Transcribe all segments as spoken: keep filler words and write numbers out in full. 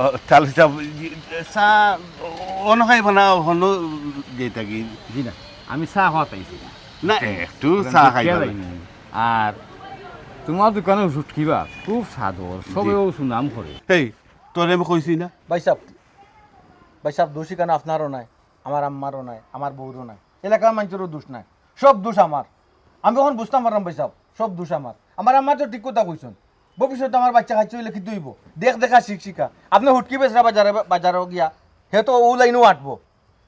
ও, তাহলে চা, চা অনো খাইবা না, হনো যেটা কি? জি না, আমি চা খাওয়াত আইছি না। না, একটু চা খাইবা না। আর তোমার দোকানো হুটকি বা খুব স্বাদ, সবে ও সুনাম করে। এই, তোরে আমি কইছি না? ভাইসাব, ভাইসাব, দোষ ইখান আপনারও নায়, আমার আম্মারও নায়, আমার বউরও নায়, এলাকার মানষরও দোষ নায়, সব দোষ আমার। আমি অখন বুঝতাম পারলাম ভাইসাব, সব দোষ আমার। আমার আম্মা তো ঠিক কথা কইছইন, ভবিষ্যতে আমার বাইচ্চা কাইচ্চা অইলে কিতা অইবো? দেখ দেখা শিখ শিখা। আপনে হুটকি বেচরা বাজারে, বাজারো গিয়া, হে তো অউ লাইনও আটবো।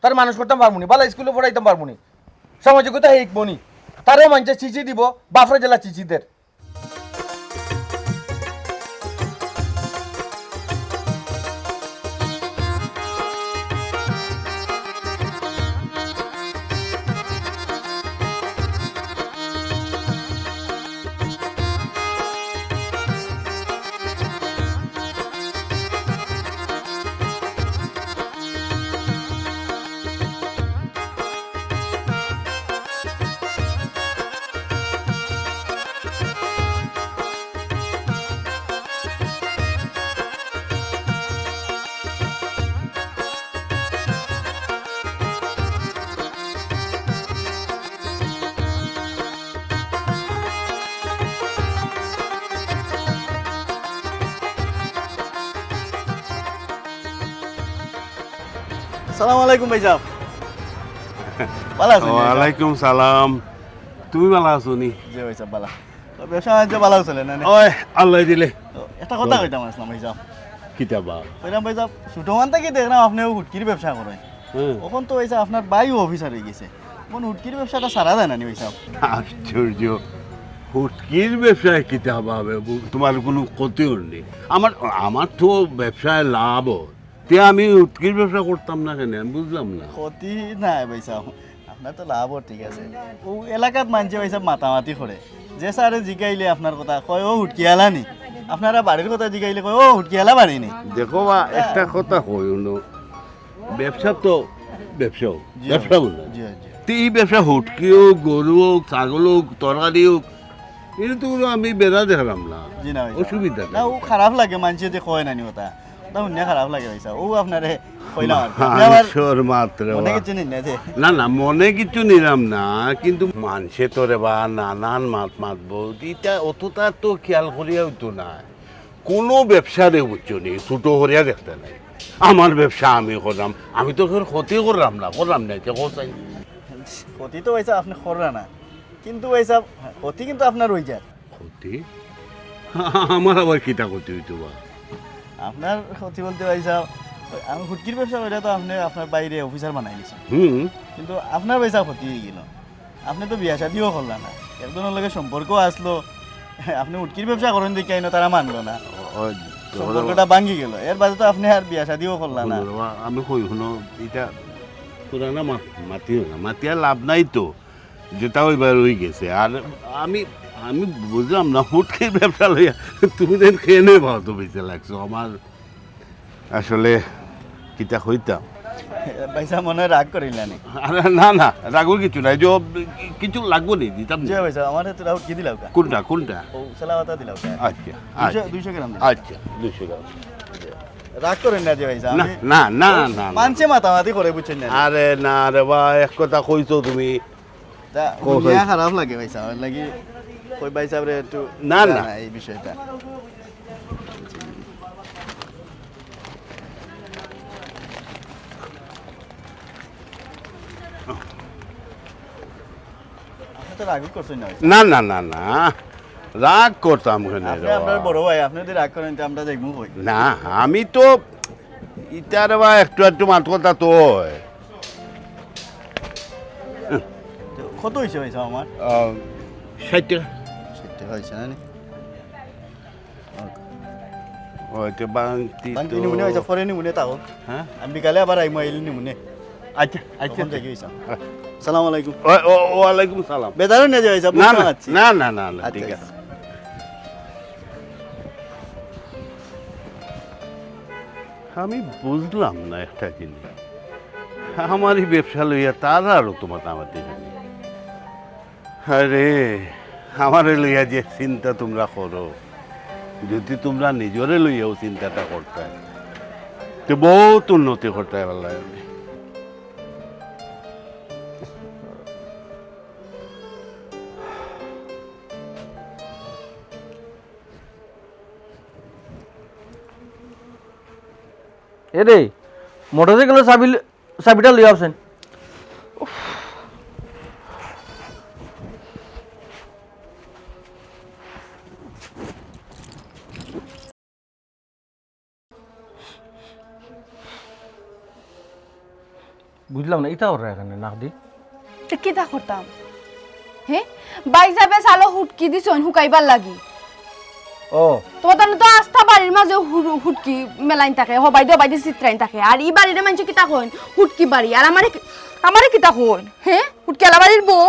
তারে মানুষ করতাম পারমুনি, ভালা স্কুলো পড়াইতাম পারমুনি, সামাজিকতা হে হিকবোনি। তারেও মানষে চিচি দিবো, বাফরে যেলা চিচি দের। আসসালামু আলাইকুম ভাইসাব। ভালা আছইন নি ভাইসাব? ওয়ালাইকুম সালাম। তুমি ভালা আছো নি? জি ভাইসাব, ভালা। তো ব্যবসা বাণিজ্য ভালা চলে না নি? ওই, আল্লায় দিলে। তো একটা কথা কইতাম আছলাম ভাইসাব। কিতা বা? কইরাম ভাইসাব, ছোট মান থাকি দেখরাম আপনে অউ হুটকির ব্যবসা করইন। হুম। অখন তো ভাইসাব আপনার ভাইও অফিসার অইগেছে। অখন হুটকির ব্যবসাটা ছাড়া যায় না নি ভাইসাব? আশ্চর্য। হুটকির ব্যবসায় কিতা বা? তোমার কুনু ক্ষতি অর নি? আমার, আমার তো ব্যবসায় লাভ অর। তে আমি হুটকির ব্যবসা করতাম না কেনে? আমি বুঝলাম না। ক্ষতি নায় ভাইসাব, আপনার তো লাভ অর, ঠিক আছে। অউ এলাকাত মানষে ভাইসাব মাতামাতি করে, যে স্যারে জিগাইলে আপনার কথা কয়, "অউ হুটকিআলা নি?" আপনারা বাড়ির কথা জিগাইলে কয়, "অউ হুটকিআলা বাড়ি নি?" দেখো বা, একটা কথা কই, হুনো, ব্যবসা তো ব্যবসা অয়, জি, ব্যবসা অয়। জি, জি। তে ই ব্যবসা হুটকি অউক, গরু অউক, ছাগল অউক, তরকারি অউক, ইটা তো কুনু আমি বেড়া দেখরাম না। জি না ভাইসাব। অসুবিধা না, নাই। অউ খারাপ লাগে মানষে যে কয় না নি কথা। অতা হুনিয়া খারাপ লাগে ভাইসাব। অউ আপনারে কইলাম আর কি। আপনে আবার মানষর মাত রে মনে বা। কিচ্ছু নিন না যে। না, না, মনে কিচ্ছু নিরাম না, কিন্তু মানষে তো রে বা নানান মাত মাতবো, ইটা অততা তো খিয়াল করিয়া অইতো না। কুনু ব্যবসারে বুঝছো নি, ছোট করিয়া দেখতে নাই। আমার ব্যবসা আমি কররাম, আমি তো কেউর ক্ষতি কররাম না, কররাম না, ইটা কোথায়? ক্ষতি তো ভাইসাব আপনে কররা না, কিন্তু ভাইসাব ক্ষতি কিন্তু আপনার অই যার। ক্ষতি? আমার আবার কিতা ক্ষতি অইতো বা? আপনার ক্ষতি বলতে ভাইসাব, আমি হুটকির ব্যবসা করিয়া তো আপনে আপনার ভাইরে অফিসার বানাই দিছইন। হুম। কিন্তু আপনার ভাইসাব ক্ষতি অইগেলো। আপনে তো বিয়া শাদিও করলা না, একজনর লগে সম্পর্ক আছলো, আপনে হুটকির ব্যবসা করইন দেখিয়া ইনো তারা মানলো না। ও, ও, সম্পর্কটা ভাঙ্গি গেলো, এর বাদে তো আপনে আর বিয়া শাদিও করলা না। হুনো রে বা, আমি কই, হুনো, ইটা পুরানা মাত-, মাতিও না, মাতিয়া লাভ নাই তো। যেটা অইবার অইগেছে। আর আমি, আমি বুঝলাম না, হুটকির ব্যবসা লইয়া তুমি যেন কেনে বা অত বেশি লাগছো। আমার আসলে কিতা কইতাম। ভাইসাব মনে অয় রাগ করিলা নি? আরে না, না, রাগর কিচ্ছু নাই। যে কিচ্ছু লাগবো নি, দিতাম নি। জি ভাইসাব, আমারে তো রাউত কি দিলাও কা? কোনটা, কোনটা? অউ সালাওয়াতা দিলাও কা? আচ্ছা, দুইশো, আচ্ছা। দুইশো গ্রাম দিলাও। আচ্ছা, দুইশো গ্রাম। রাগ করইন না যে ভাইসাব, না, আমি না, না, অউ না, না। মানষে মাতামাতি করে, বুঝছইন না? আরে না রে বা, এক কথা কইছো তুমি। তা কও হুনিয়া ভাই। খারাপ লাগে ভাইসাব, এর লাগি কই ভাইসাবরে একটু না, না। জানাই এই বিষয়টা। আপনে তো রাগ করছইন না ভাইসাব? না, না, না, না। রাগ করতাম কেনে রে বা? আপনে আমরার বড় ভাই, আপনে যদি রাগ করইন, তে আমরা যাইমু কই? না, আমি তো ইতারে বা একটু একটু মাত কথা তো অয়। তো কত অইছে ভাইসাব আমার? আহ, ষাইট টেকা। ষাইট টেকা অইছে না নি? ওই তো বাংতি বাংতি তো নিমুনে ভাইসাব, পরে নিমুনে তাও। হ্যাঁ? আমি বিকালে আবার আইমু, আইলে নিমুনে। আচ্ছা, আচ্ছা, তখন আচ্ছা। যাই ভাইসাব। হ্যাঁ। সালাম আলাইকুম। ও, ও, ওয়ালাইকুম সালাম। বেজার অইন না যে ভাইসাব, না, বুঝতাম না, পারছি। না, না, না, না, আচ্ছা, ঠিক আচ্ছা। আছে। আমি বুঝলাম না একটা জিনিস, আমার ই ব্যবসা লইয়া তারার অত মাতামাতি কেনে? আরে, আমারে লইয়া যে চিন্তা তুমরা করো, যদি তুমরা নিজরে লইয়াও চিন্তাটা করতায়, তে বউত উন্নতি করতায় পারলায় আমি। এ রে, মোটরসাইকেলর চাবি ল-, চাবিটা লইয়া আছইন। বুঝলাম না, ইতা কররা কেনে নাক দি? তে কিতা করতাম? হে? ভাইসাবে চালো হুটকি দিছইন হুকাইবার লাগি। ও। তুমার তানু তো আস্তা বাড়ির মাঝে হু-, হুটকি মেলাইন থাকে, হবাইদি হবাইদি ছিতরাইন থাকে। আর ই বাড়িরে মানষে কিতা কইন? হুটকি বাড়ি। আর আমারে কি-, আমারে কিতা কইন? হে? হুটকিআলা বাড়ির বউ?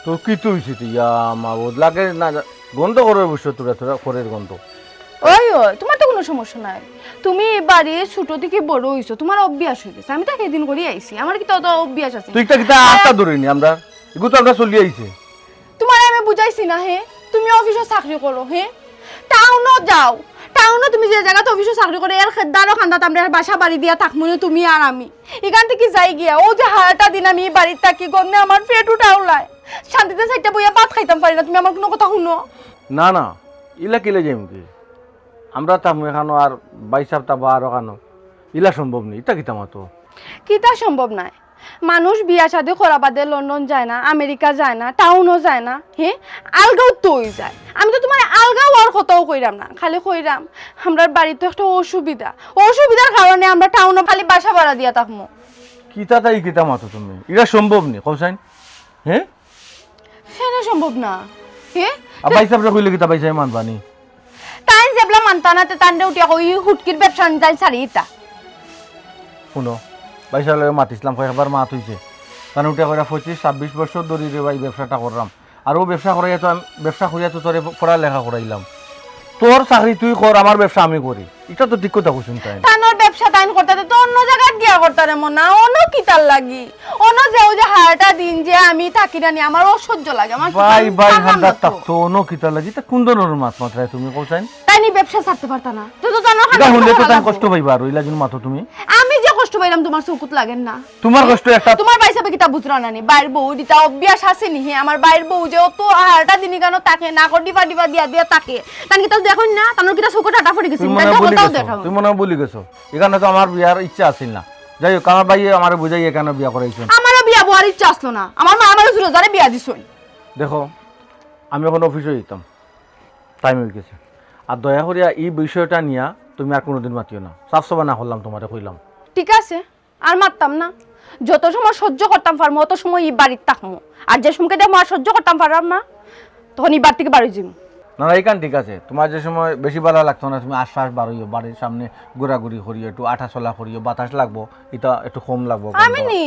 তো কিতা অইছে তে? ইয়া মাবুদ, লাগে না, গন্ধ করে অবশ্য তোরা, তোরা করের গন্ধ। ওই, ওই, তুমার তো কুনু সমস্যা নাই। তুমি ই বাড়ির ছোট থাকি বড় অইছো, তুমার অভ্যাস অইগেছে। আমি তো হিদিন করি আইছি, আমার কিতা অত অভ্যাস আছে? তুই কিতা কিতা আস্তা ধরিনি আমরা, এগু তো আমরা চলি আইছে। তুমারে আমি বুঝাইছি না হে, তুমি অফিসো চাকরি করো হে, টাউনো যাও, টাউনো তুমি যে জাগাত অফিসো চাকরি করো, এর খেদ্দারও খান্দাত আমরা বাসা বাড়ি দিয়া থাকমু নে তুমি আর আমি। ইখান থাকি যাই গিয়া, অউ যে হারাটা দিন আমি ই বাড়িত থাকি, গন্ধে আমার পেটও ডাউলায়, শান্তিতে চাইরটা বইয়া ভাত খাইতাম পারি না, তুমি আমার কুনু কথা হুনো? না, না, ইলা কিলা যাইমু কি? আমরা থাকমু এখানো আর ভাইসাব থাকবা আরো খানো, ইলা সম্ভব নি, ইতা কিতা মাতো? কিতা সম্ভব নায়? মানুষ বিয়া শাদি করা বাদে লন্ডন যায় না, আমেরিকা যায় না, টাউনো যায় না, হে? আলগাউ তো অইযায়। আমি তো তুমারে আলগা অওয়ার কথাও কইরাম না, খালি কইরাম, আমরার বাড়িত তো একটা অসুবিধা, অসুবিধার কারণে আমরা টাউনো খালি বাসা ভাড়া দিয়া থাকমু। কিতা তাই কিতা মাতো তুমি? ইটা সম্ভব নি, কও চাইন? হে? কেনে সম্ভব না? হে? আর ভাইসাবরে কইলে কিতা ভাইসাবে মানবা নি? তাইন যেবলা মানতা না, তে তানরে উঠিয়া কও, ই হুটকির ব্যবসা নি তাইন ছাড়ি দিতা। হুনো, ভাইসাবর লগে মাতিছলাম, কয়েকবার মাত অইছে। তানরে উঠিয়া কইরা, পঁচিশ ছাব্বিশ বছর ধরি রে ভাই ব্যবসাটা কররাম। আর অউ ব্যবসা করাইয়া তো আমি, ব্যবসা করিয়া তো তোরে পড়ালেখা করাইলাম। তোর চাকরি তুই কর, আমার ব্যবসা আমি করি। ইটা তো ঠিক কথা কইছইন তাইন। তানর ব্যবসা তাইন করতা, তে অন্য জাগাত গিয়া করতা রে মনা, অনো কিতার লাগি? অনো যে অউ যে হারাটা দিন যে আমি থাকি না নি, আমার অসহ্য লাগে, আমার ভাই, ভাই, কাম হান্দাত না তো। থাকতো, অনো কিতার লাগি? ইতা কুন ধরনর মাত মাতরায় তুমি, কও চাইন? তাইন ই ব্যবসা ছাড়তে পারতা না। তো, তো তানর ইটা হুনলে তো তাইন কষ্ট পাইবা, আর ইলা যেন মাতো তুমি। আমি যে কষ্ট পাইরাম তুমার চউখত লাগের না। তুমার কষ্ট একটা। তুমার ভাইসাবে কিতা বুঝরা না নি? বাইর বউ দিতা অভ্যাস আছে নি? হে, আমার বাইর বউ যে অত হারাটা দিন ইখানো থাকে, নাকো ডিবা ডিবা দিয়া দিয়া থাকে। তান কিতা দেখইন না? তানর কিতা চউখো টাটা পড়ি গেছে? তুমি মনে হয় ভুলি গেছো। ইখানো তো আমার বিয়ার ইচ্ছা আছিল না। যাই হোক, আমার ভাইয়ে আমারে বুঝাইয়া কেনে বিয়া করাইছইন। আমারও বিয়া বওয়ার ইচ্ছা আছলো না। আমার মায় আমারে জুরে জারে বিয়া দিছইন। দেখো, আমি অখন অফিসো যাইতাম, টাইম অইগেছে। আর দয়া করিয়া ই বিষয়টা নিয়া তুমি আর কুনুদিন মাতিও না। সাফ সাফা না করলাম, তুমারে কইলাম। ঠিক আছে, আর মাততাম না। যত সময় সহ্য করতাম পারমু, অত সময় ই বাড়িত থাকমু। আর যে সময়কে দেখমু আর সহ্য করতাম পাররাম না, তখন ই বাড়ি থাকি বারই যিমু। না, না, ইখান ঠিক আছে। তুমার যে সময় বেশি ভালা লাগতো না, তুমি আশপাশ বারইও, বাড়ির সামনে ঘুরাঘুরি করিও, একটু আটাচলা করিও, বাতাস লাগবো, ইটা একটু কম লাগবো। আমি নি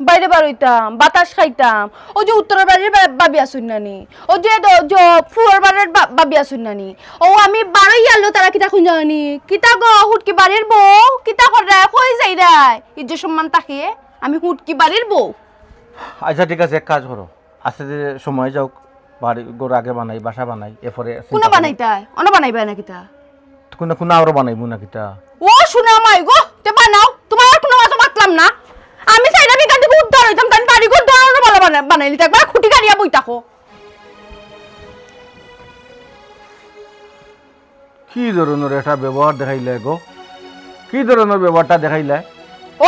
বাইরে বারইতাম, বাতাস খাইতাম। অউ যে উত্তরর বাড়ির বা-, ভাবি আছইন না নি, অউ যে দ-, জ-, পুবর বাড়ির বা-, ভাবি আছইন না নি, অউ আমি বারইয়ারলো তারা কিতা কইন জানো নি? কিতা গো, হুটকি বাড়ির বউ, কিতা কররায়, কই যাইরায়? ইজ্জত সম্মান থাকে, আমি হুটকি বাড়ির বউ। আচ্ছা, ঠিক আছে, এক কাজ করো, আস্তে ধীরে সময় যাউক, বাড়ি ঘর আগে বানাই, বাসা বানাই, এরপরে চিন্তা কুনো করবো। বানাইতায়? অনো বানাইবায় না কিতা? কুনো, কুনো আরো বানাইবো না কিতা? ও সোনা মাই গো, তে বানাও, তুমার আর কুনো মাতো মাতলাম না। আমি চাইরাম ইখান থাকি উদ্ধার অইতাম, তাইন বাড়ি ঘর দুয়ার অনো ভালা বানা-, বানাইলিতা, একবার খুটি গাড়িয়া বই থাকো। কি ধরনর একটা ব্যবহার দেখাইলায় গো? কি ধরনর ব্যবহারটা দেখাইলায়?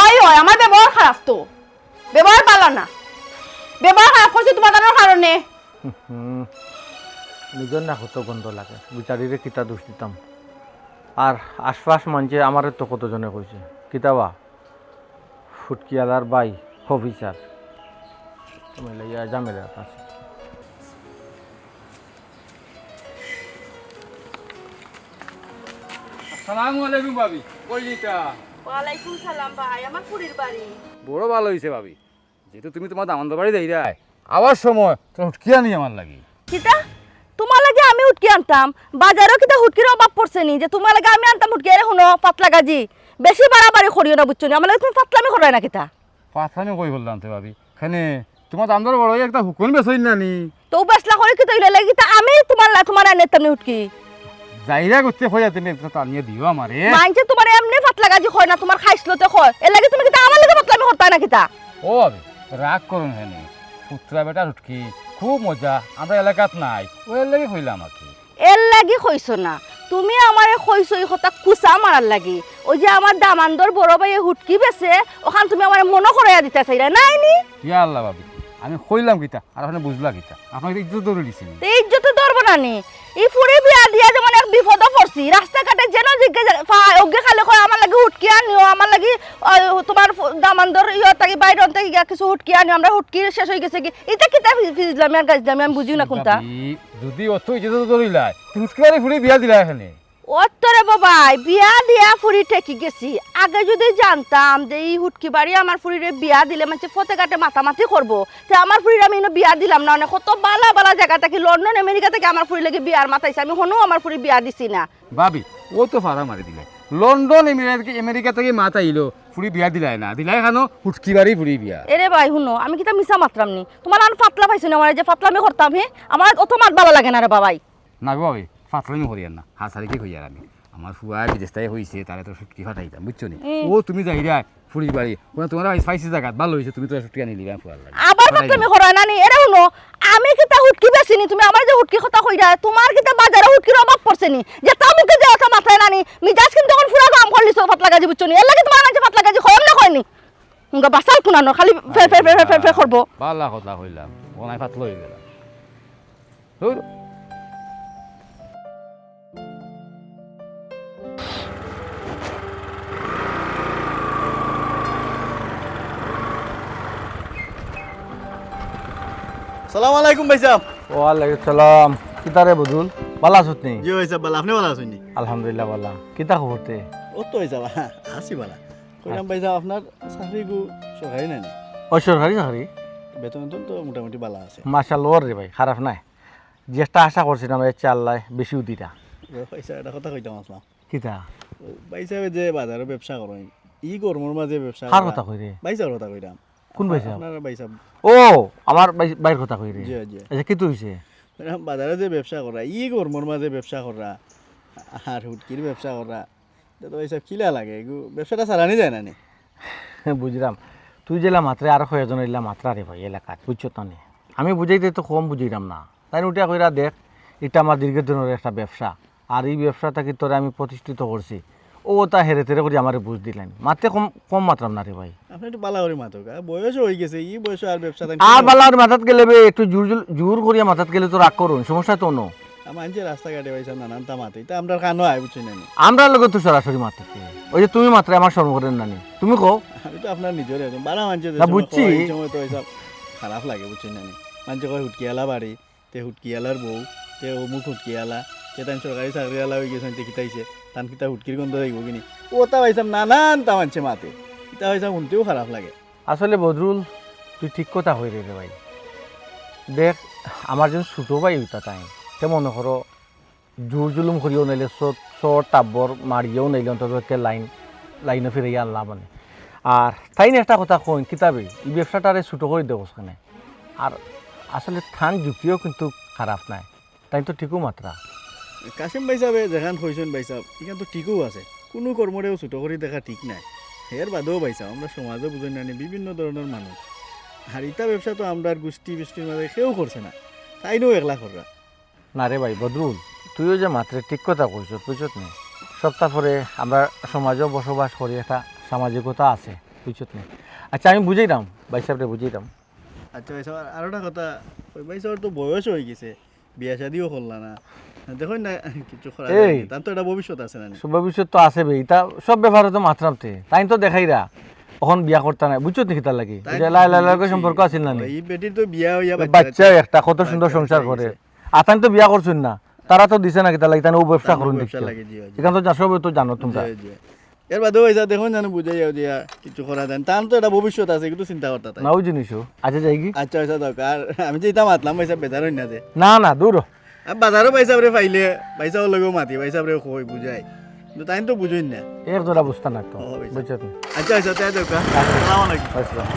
ওই, ওই, আমার ব্যবহার খারাপ তো। ব্যবহার ভালা না। ব্যবহার খারাপ করছি তুমার জানার কারণে। হুম, নিজর না কত গন্ধ লাগে। বিচারিরে কিতা দোষ দিতাম? আর আশপাশ মানষে আমারে তো কতজনে কইছে। কিতা বা? ফুটকিআলার ভাই, অফিসার। তুমি লইয়া ঝামেলা আছে। আসসালামু আলাইকুম ভাবি, কই যাইতা? ওয়ালাইকুম সালাম ভাই, আমার ফুরির বাড়ি। বড় ভালা অইছে ভাবি, যেহেতু তুমি তুমার দামান্দর বাড়ি যাইরায়, আওয়ার সময় তুমার হুটকি আনি আমার লাগি। কিতা? তুমার লাগি আমি হুটকি আনতাম? বাজারো কিতা হুটকির অভাব পড়ছে নি যে তুমার লাগি আমি আনতাম হুটকি? আরে হুনো, পাতলা গাজি, বেশি বাড়াবাড়ি করিও না, বুঝছো নি? আমার লাগি তুমি পাতলামি কররায় না কিতা? পাতলামি কই করলাম তে ভাবি? কেনে, তুমার দামান্দর বড় ভাইয়ে একটা হুকুন বেচইন না নি? তো বেচলা করি কিতা অইলো লাগি কিতা আমি তুমার লা-, তুমার আনে তেমনি হুটকি? যাইরা করতে কইয়া তুমি একটা টানিয়া দিও আমারে। মাইনষে তুমারে এমনে ফাতলাগাজি কয় না, তুমার খাইছলতে কয়। এরলাগি তুমি কিতা আমার লগে ফাতলামি করতায় না কিতা? ও ভাবি, রাগ করইন কেনে? পুতরা বেটার হুটকি খুব মজা, আমরার এলাকাত নাই, অউ এরলাগি কইলাম আর কি। এরলাগি কইছো না, তুমি আমারে কইছো ই কথা কুচা মারার লাগি। অউ যে আমার দামান্দর বড় ভাইয়ে হুটকি বেচে, অখান তুমি আমারে মনো করাইয়া দিতায় চাইরায়, নায় নি? ইয়া আল্লাহ ভাবি, আমি কইলাম কিতা, আর আপনে বুঝলা কিতা? আপনার ইজ্জত ধরি দিছি নি? তে ইজ্জত তো ধরবো না নি? ই ফুরি বিয়া দিয়া যেমন এক বিপদো পড়ছি, রাস্তাঘাটে যেন জিজ্ঞেস পাই, অগুয়ে খালি কয়, "আমার লাগি হুটকি আনিও, আমার লাগি, অউ, তুমার ফু-, দামান্দর ইয়া থাকি, বাইরন থাকি গিয়া কিছু হুটকি আনিও, আমরার হুটকি শেষ অইগেছেগি।" ইতা কিতা ফি-, ফিজলামি আর গাইজলামি, আমি বুঝিও না কুনতা। ভাবি, যুদি অত ইজ্জত ধরিলায়, তে হুটকি বাড়ি ফুরি বিয়া দিলায় কেনে? অত রে বাবাই, বিয়া দিয়া ফুরি ঠেকি গেছি। আগে যুদি জানতাম যে ই হুটকি বাড়ি আমার ফুরিরে বিয়া দিলে মানষে ফতে ঘাটে মাতামাতি করবো, তে আমার ফুরিরে আমি ইনো বিয়া দিলাম না। অনে কত বালা বালা জাগা থাকি, লন্ডন, আমেরিকা থাকি আমার ফুরির লাগি বিয়ার মাত আইছে, আমি হনো আমার ফুরি বিয়া দিছি না। ভাবি, অউ তো ফাড়া মারি দিলায়। লন্ডন, আমেরিকা, আমেরিকা থাকি মাত আইলো, ফুরি বিয়া দিলায় না, দিলায় কেনে হুটকি বাড়ি ফুরি বিয়া। এরে ভাই, হুনো, আমি কিতা মিছা মাতরাম নি? তুমার আন ফাতলা পাইছো নি, আমারে যে ফাতলামি করতাম, হে? আমার অত মাত বালা লাগে না রে বাবাই। না গো ভাবি, ফাতলামি করিয়ার না, হাছারে কি কইয়ার আমি। আমার ফুয়ায় বিদেশ থাকি কইছে, তারে তো হুটকি ফাটাইতাম, বুঝছো নি? হুম। অউ তুমি যাইরায় ফুরির বাড়ি, অনো তুমার পাইছি জাগাত, ভালা অইছে, তুমি তো হুটকি আনিলিবায় ফুয়ার লাগি। আবার ফাটাই ফাতলামি দিলায়। করো না নি, এরে হুনো, আমি কিতা হুটকি বেচি নি, তুমি আমারে যে হুটকির কথা কইরায়, তুমার কিতা বাজারো হুটকির অভাব পড়ছে নি? যেতা মুখে যে কথা মাতরায় না নি, মিজাজ কিন্তু অখন ফুরা গরম করিলিছো ফাতলাগাজি, বুঝছো নি? এরলাগি তুমারে মানষে ফাতলাগাজি কয়, এমনে কয় নি। হুঙ্গা বাচাল কুনানো, খালি ফে ফে ফে ফে ফে করবো। বালা কথা কইলাম, অনাই ফাতলা অইগেলাম। ধুর। সালাম আলাইকুম ভাইসাব। ওয়ালাইকুম সালাম। কিতা রে বদরুল, বালা আছস নি? জি ভাইসাব, বালা। আপনে বালা আছইন নি? আলহামদুলিল্লাহ বালা। কিতা খবর তে? অউ তো ভাইসাব, আছি বালা। কইরাম আচ্ছা। ভাইসাব, আপনার চাকরিগু সরকারি নায় নি? অউ সরকারি চাকরি। বেতন-টেতন তো মোটামুটি বালা আছে। মাশাআল্লাহ, অর রে ভাই, খারাপ নায়। যেটা আশা করছিলাম, এর চেয়ে আল্লায় বেশিউ দিরা। ও ভাইসাব, একটা কথা কইতাম আছলাম। কিতা? ও ভাইসাবে যে বাজারো ব্যবসা করইন, ই গরমর মাঝে ব্যবসা কার করা। কথা কই রে? ভাইসাবর কথা কইরাম। কুন ভাইসাব? আপনার ভাইসাব। ও, আমার ভাই, ভাইর কথা কই রে? জি, জি। আচ্ছা, কিতা অইছে? কইরাম, বাজারো যে ব্যবসা করা, ই গরমর মাঝে ব্যবসা করা, আর হুটকির ব্যবসা করা, ইটা তো ভাইসাব কিলা লাগে, এগু ব্যবসাটা চালানি যায় না নি? বুঝরাম, তুই যেলা মাতরে আরো কয়েকজন ইলা মাতরা রে ভাই এলাকাত, বুঝছত না নি? আমি বুঝাইতে তো কম বুঝাইরাম না, তাইন উঠিয়া কইরা দেখ, ইটা আমার দীর্ঘ দিনর একটা ব্যবসা, আর ই ব্যবসা থাকি তোরে আমি প্রতিষ্ঠিত করছি, অউ অতা হেরে তেরে করি আমারে বুঝ দিলাইন, মাততে কম, কম মাতরাম না রে ভাই। আপনে একটু বালা করি মাতউক্কা, বয়সও অইগেছে, ই বয়সো আর ব্যবসা তাইন আর বালা করি মাতাত গেলে বে, একটু জুর জুর, জুর করিয়া মাতাত গেলে তো রাগ করইন, সমস্যা তো অনো। আর মানষে রাস্তাঘাটে ভাইসাব নানানতা মাতে, ইতা আমরার কানো আয়, বুঝছইন না নি? আমরার লগে তো সরাসরি মাতে। অউ যে তুমি মাতরায়, আমার শরম করে না নি? তুমি কও। আমি তো আপনার নিজর একজন বালা মানষে যে না, সময় বুঝছি। কয়, ই সময় তো ভাইসাব খারাপ লাগে, বুঝছইন না নি? মানষে কয় হুটকিআলা বাড়ি, তে হুটকিআলার বউ, তে অমুক হুটকিআলা, তে তাইন সরকারি চাকরিআলা অইগেছইন, তে কিতা অইছে? তান কিতা হুটকির গন্ধ যাইবোগি নি? অতা ভাইসাব নানানতা মানষে মাতে। ইতা ভাইসাব হুনতেউ খারাপ লাগে। আসলে বদরুল, তুই ঠিক কথা কইরে রে ভাই। দেখ, আমার যেন ছুটো ভাই অইতা তাইন, তে মনো করো, জুর জুলুম করিয়াউ নাইলে চোর, চোর টাব্বর মারিয়াউ নাইলে অন্তত একটা লাইন, লাইনো ফিরাইয়া আনলাম মানে। আর তাইন একটা কথা কইন, কিতা বে, ই ব্যবসাটারে ছুটো করি দেখোস কেনে? আর আসলে তান যুক্তিও কিন্তু খারাপ নায়, তাইন তো ঠিকউ মাতরা। কাসেম ভাইসাবে যেখান কইছইন ভাইসাব, ইখান তো ঠিকউ আছে। কুনু কর্মরেউ ছুটো করি দেখা ঠিক নায়। এর বাদেও ভাইসাব, আমরার সমাজো বুঝইন না নি, বিভিন্ন ধরনর মানুষ। আর ইতা ব্যবসা তো আমরার গুষ্টি-বিষ্টির মাঝে কেউ করছে না, তাইনউ একলা কররা। না রে ভাই বদরুল, তুইও যে মাতরে ঠিক কথা কইছস, বুঝছত নি? সবতা পরে আমরা সমাজো বসবাস করি, একটা সামাজিকতা আছে, বুঝছত নি? আচ্ছা, আমি বুঝাইরাম, ভাইসাবরে বুঝাইরাম। আচ্ছা ভাইসাব, আর, আরোটা কথা, অউ ভাইসাবর তো বয়সও অইগেছে, বিয়া-শাদিও করলা না। দেখইন না, কিচ্ছু করা এই, যায় না। তান তো একটা ভবিষ্যৎ আছে না নি? ভবিষ্যৎ তো আছে বে, ইতা সব ব্যাপারে তো মাতরাম তে। তাইন তো দেখাইরা, অখন বিয়া করতা নায়, বুঝছত নি কিতার লাগি? তাইন ওই যে তো লাই লাই লাই বুঝছি। সম্পর্ক আছিল না নি? ই বেটির তো বিয়া অইয়া ওই বাচ্চা বাচ্চা একটা, কত সুন্দর বাচ্চা সংসার করে। অইছে। আর তাইন তো বিয়া করছইন না, তারা তো দিছে না কিতার লাগি, তাইন অউ ব্যবসা তান করইন ব্যবসা দেখিয়া। লাগে, জি, জি। ইখান তো যা-, সবে তো জানো তুমরা। জি, জি। এর বাদেও ভাইসাব দেখইন জানো বুঝাইয়া দিয়া কিচ্ছু করা যায় না। তান তো একটা ভবিষ্যৎ আছে, একটু চিন্তা করতা তাই। না, অউ জিনিসও। আচ্ছা, যাইগি? আচ্ছা, আচ্ছা, যাউক্কা। আর আমি যে ইতা মাতলাম, ভাইসাব বেজার অইন না যে। না, না, দুর। আমি বাজারো ভাইসাবরে পাইলে, ভাইসাবর লগেও মাতি, ভাইসাবরে কই বুঝাই। কিন্তু তাইন তো বুঝইন না। এক জোড়া বুঝতা না তো, ও, ভাইসাব। বুঝছত নি? আচ্ছা, আচ্ছা, তাই যাউক্কা। আচ্ছা। আসসালামু আলাইকুম। আসসালাম।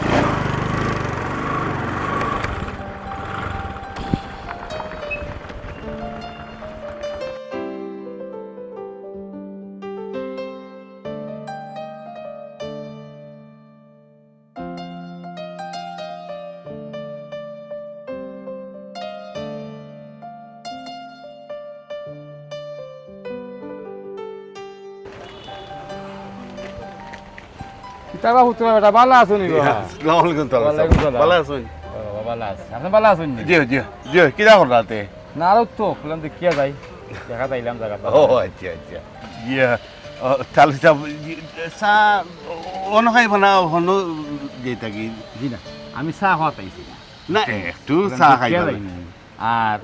বাবা, পুত্র বেটা, ভালা আছো নি বাবা? আসসালামু আলাইকুম, তালুকদার সাব। ওয়ালাইকুম সালাম। ভালা আছইন? ও বাবা, ভালা আছি। আপনে ভালা আছইন নি? জি, জি, জি, কিতা কররা তে? না, আর তো, কইলাম দেখিয়া যাই। দেখাত আইলাম জাগাত। ও আচ্ছা, আচ্ছা। ইয়া, ও, তালুকদার সাব, ই, চা অনো খাইবা না, অনো যাইতা কি? জি না, আমি চা খাওয়াত আইছি না। না, একটু আমি চা দেখিয়া খাইবা যাই না। নি। আর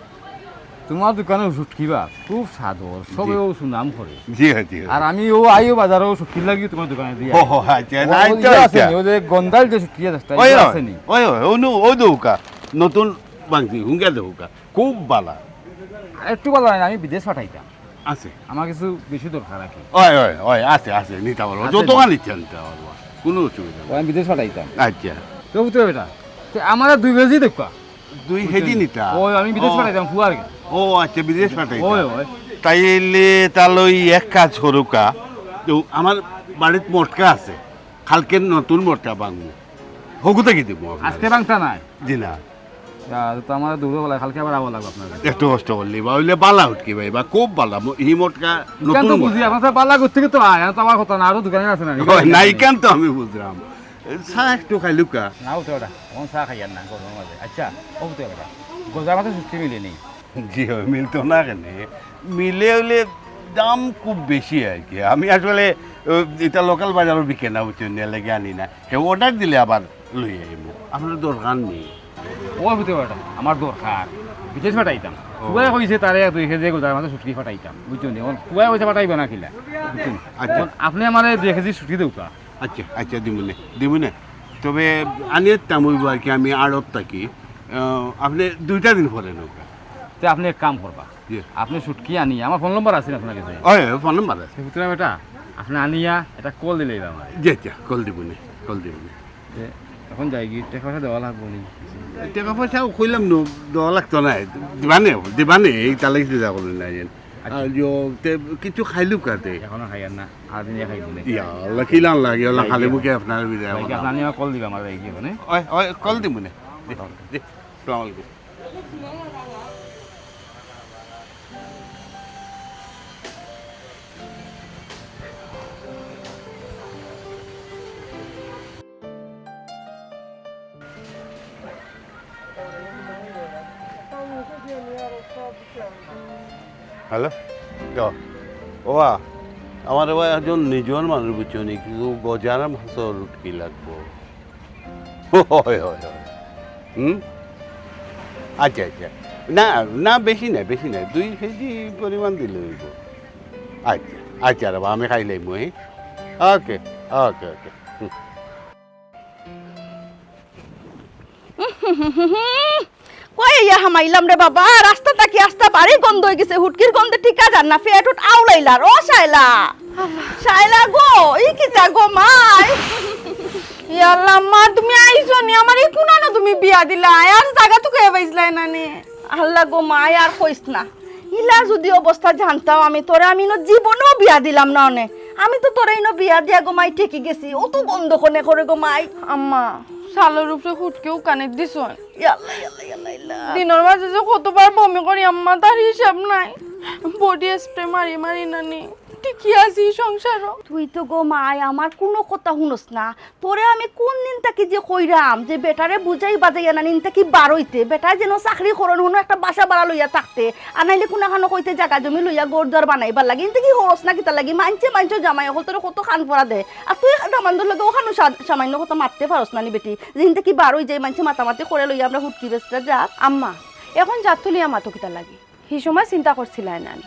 তুমার দোকানো শুটকি বা খুব স্বাদর, জি। সবেউ সুনাম করে। জি, জি। আর আমি অউ আইও বাজারো শুটকির লাগিউ তুমার দোকানে দিয়া। ও, আচ্ছা, ও, না, ওই আচ্ছা, যে আছে আচ্ছা। নি, ওই যে গন্ডাইল যে শুটকি আছে, ওই, ওই, আছে নি? ওই, ওই, ওই, নু-, ওই দেউক্কা, নতুন বাংছি, হুঙ্গা দেউক্কা, খুব ভালা। আর একটু ভালা নায়, আমি বিদেশ পাঠাইতাম। আছে। আমার কিছু বেশি দরকার আর কি। ওই, ওই, ওই, আছে, আছে, নিতা পারবা। আছে যত নি? খান ইচ্ছা নিতা পারবা। কুনু অসুবিধা ও, নাই। আমি বিদেশ পাঠাইতাম। আচ্ছা। তো পুত্র বেটা, তে আমারে দুই কেজি দেউক্কা। দুই কেজি নিতা? ওই, আমি বিদেশ ও। পাঠাইতাম, ফুয়ার। ও, আচ্ছা, বিদেশ পাঠাইতা। ওই, ওই। তাইলে, তাইলে এক কাজ করউক্কা, তো আমার বাড়িত মটকা আছে, কালকে নতুন মটকা ভাংমু। হগুতা কি দিমু আপনারে? আজকে ভাংতা নায়? জি না। ইয়া, তো আমারে দূরে বলা, কালকে আবার আওয়া লাগবো আপনার কাছে। একটু কষ্ট করলি বা, অইলে ভালা উঠকি ভাই, বা খুব ভালা, ম-, ই মটকা ইখান নতুন তো বুঝি, মটকা। আপনার সাথে ভালা করতে কি তো আয়, আর তো আমার কথা না, আরো দোকানে আছে না, ও, না, ইখান তো আমি বুঝলাম। চা একটু খাইলুক্কা। না, উঠে ওটা। অখন চা খাইয়ার না, গরমর মাঝে। আচ্ছা, ও উঠে ওটা। গজার মাঝে শুটকি মিলে নি? জি, অয়, মিলতো না কেনে? মিলে অইলে দাম খুব বেশি আর কি। আমি আসলে, ও, ইটা local বাজারো বিকে না, বুঝছইন নি, এরলাগি আনি না। কেউ order দিলে আবার লই আইমু। আপনার দরকার নি? ও, উঠে ওটা। আমার দরকার। বিদেশ পাঠাইতাম। ও। ফুয়ায় কইছে তারে এক দুই কেজি গজার মাঝে শুটকি পাঠাইতাম। বুঝছইন নি? অখন ফুয়ায় কইছে পাঠাইবা না কিলা। বুঝছইন নি? আচ্ছা। অখন আপনে আমারে দুই কেজি শুটকি দেউক্কা। আচ্ছা, আচ্ছা, দিমুনে, দিমুনে। তবে আনিয়া দিতাম অইবো আর কি, আমি আড়ত থাকি। আহ, আপনে দুইটা দিন পরে নেউক্কা। তে আপনে এক কাম করবা। জি। আপনে শুটকি আনিয়া, আমার ফোন নম্বর আছে নি আপনার কাছে? ওই, ওই, ফোন নম্বর আছে। তে পুত্র বেটা, আপনে আনিয়া একটা call দিলাইবা আমারে। জি, আচ্ছা, call দিমুনে, call দিমুনে। তে অখন যাইগি, টেকা পয়সা দেওয়া লাগবো নি? টেকা পয়সা কইলাম নু, দেওয়া লাগতো নায়। দিবানে, দিবানে, ইতার লাগি চিন্তা করইন না যেন। আচ্ছা। আর ইয়ো, তে কিছু খাইলুক্কা তে। অখনো খাইয়ার না, আর দিনে খাইমুনে। ইয়া আল্লাহ, কিলান লাগে, আল্লাহ খালি মুখে আপনারে বিদায় করলাম। আপনে আমারে call দিবা, আমার যাইগি অখনে। ওই, ওই, call দিমুনে। জি, জি, আসসালামু আলাইকুম। হ্যালো? ও, ওবা, আমার এবার একজন নিজর মানুষ বুঝছো নি, কিছু গজার মাছর শুটকি লাগবো। হয়, হয়, হয়। হুম? আচ্ছা, আচ্ছা। না, না, বেশি নায়, বেশি নায়। দুই কেজি পরিমাণ দিলে অইবো। আচ্ছা, আচ্ছা রে বা, আমি খাইলাইমু, হ্যাঁ? ওকে, ওকে, ওকে। হুম। কই আইয়া হামাইলাম রে বাবা, রাস্তা থাকি আস্তা বাড়ি গন্ধ অইগেছে, হুটকির গন্ধে টিকা যার না, পেট উঠ আউলাইলার। ও শায়লা, শায়লা গো, ই কিতা গো মাই? ইয়া আল্লাহ, মা, তুমি আইছো নি? আমার ই কুনানো তুমি বিয়া দিলায়, আর জাগা তো কইয়া পাইছলায় না নি? আল্লাহ গো মাই, আর কইস না। ইলা যুদি অবস্থা জানতাম আমি, তোরে আমি ইনো জীবনেও বিয়া দিলাম না অনে। আমি তো তোরে ইনো বিয়া দিয়া গো মাই ঠেকি গেছি, অত গন্ধ কনে করে গো মাই। আম্মা, চালর উপরে হুটকি উকানিত দিছইন। ইয়া আল্লাহ, ইয়া আল্লাহ, ইয়া আল্লাহ, ইয়া আল্লাহ। দিনর মাঝে যে কতবার বমি করি আম্মা, তার হিসাব নাই। Body spray মারি মারি নানি টিকি আছি সংসারো। তুই তো গো মাই আমার কুনু কথা হুনস না। তোরে আমি কুন দিন থাকি যে কইরাম যে বেটারে বুঝাই বাজাইয়া নানি ইন থাকি বারইতে, বেটায় যেন চাকরি করইন, হুনো একটা বাসা ভাড়া লইয়া থাকতে, আর নাইলে কুনাখানো কইতে জাগা জমি লইয়া ঘর দুয়ার বানাইবার লাগি, ইন থাকি হরস না কিতার লাগি, মাইনষে মাইনষর জামাই অকল তোরে কত কান পরা দে, আর তুই দামান্দর লগে অখানো সা-, সামান্য কথা মাততে পারস না নি বেটি, যে ইন থাকি বারই যাই মাইনষে মাতামাতি করে লইয়া আমরা হুটকি বেচতে যা। আম্মা, অখন জাত তুলিয়া মাতো কিতার লাগি? হি সময় চিন্তা করছিলায় না নি?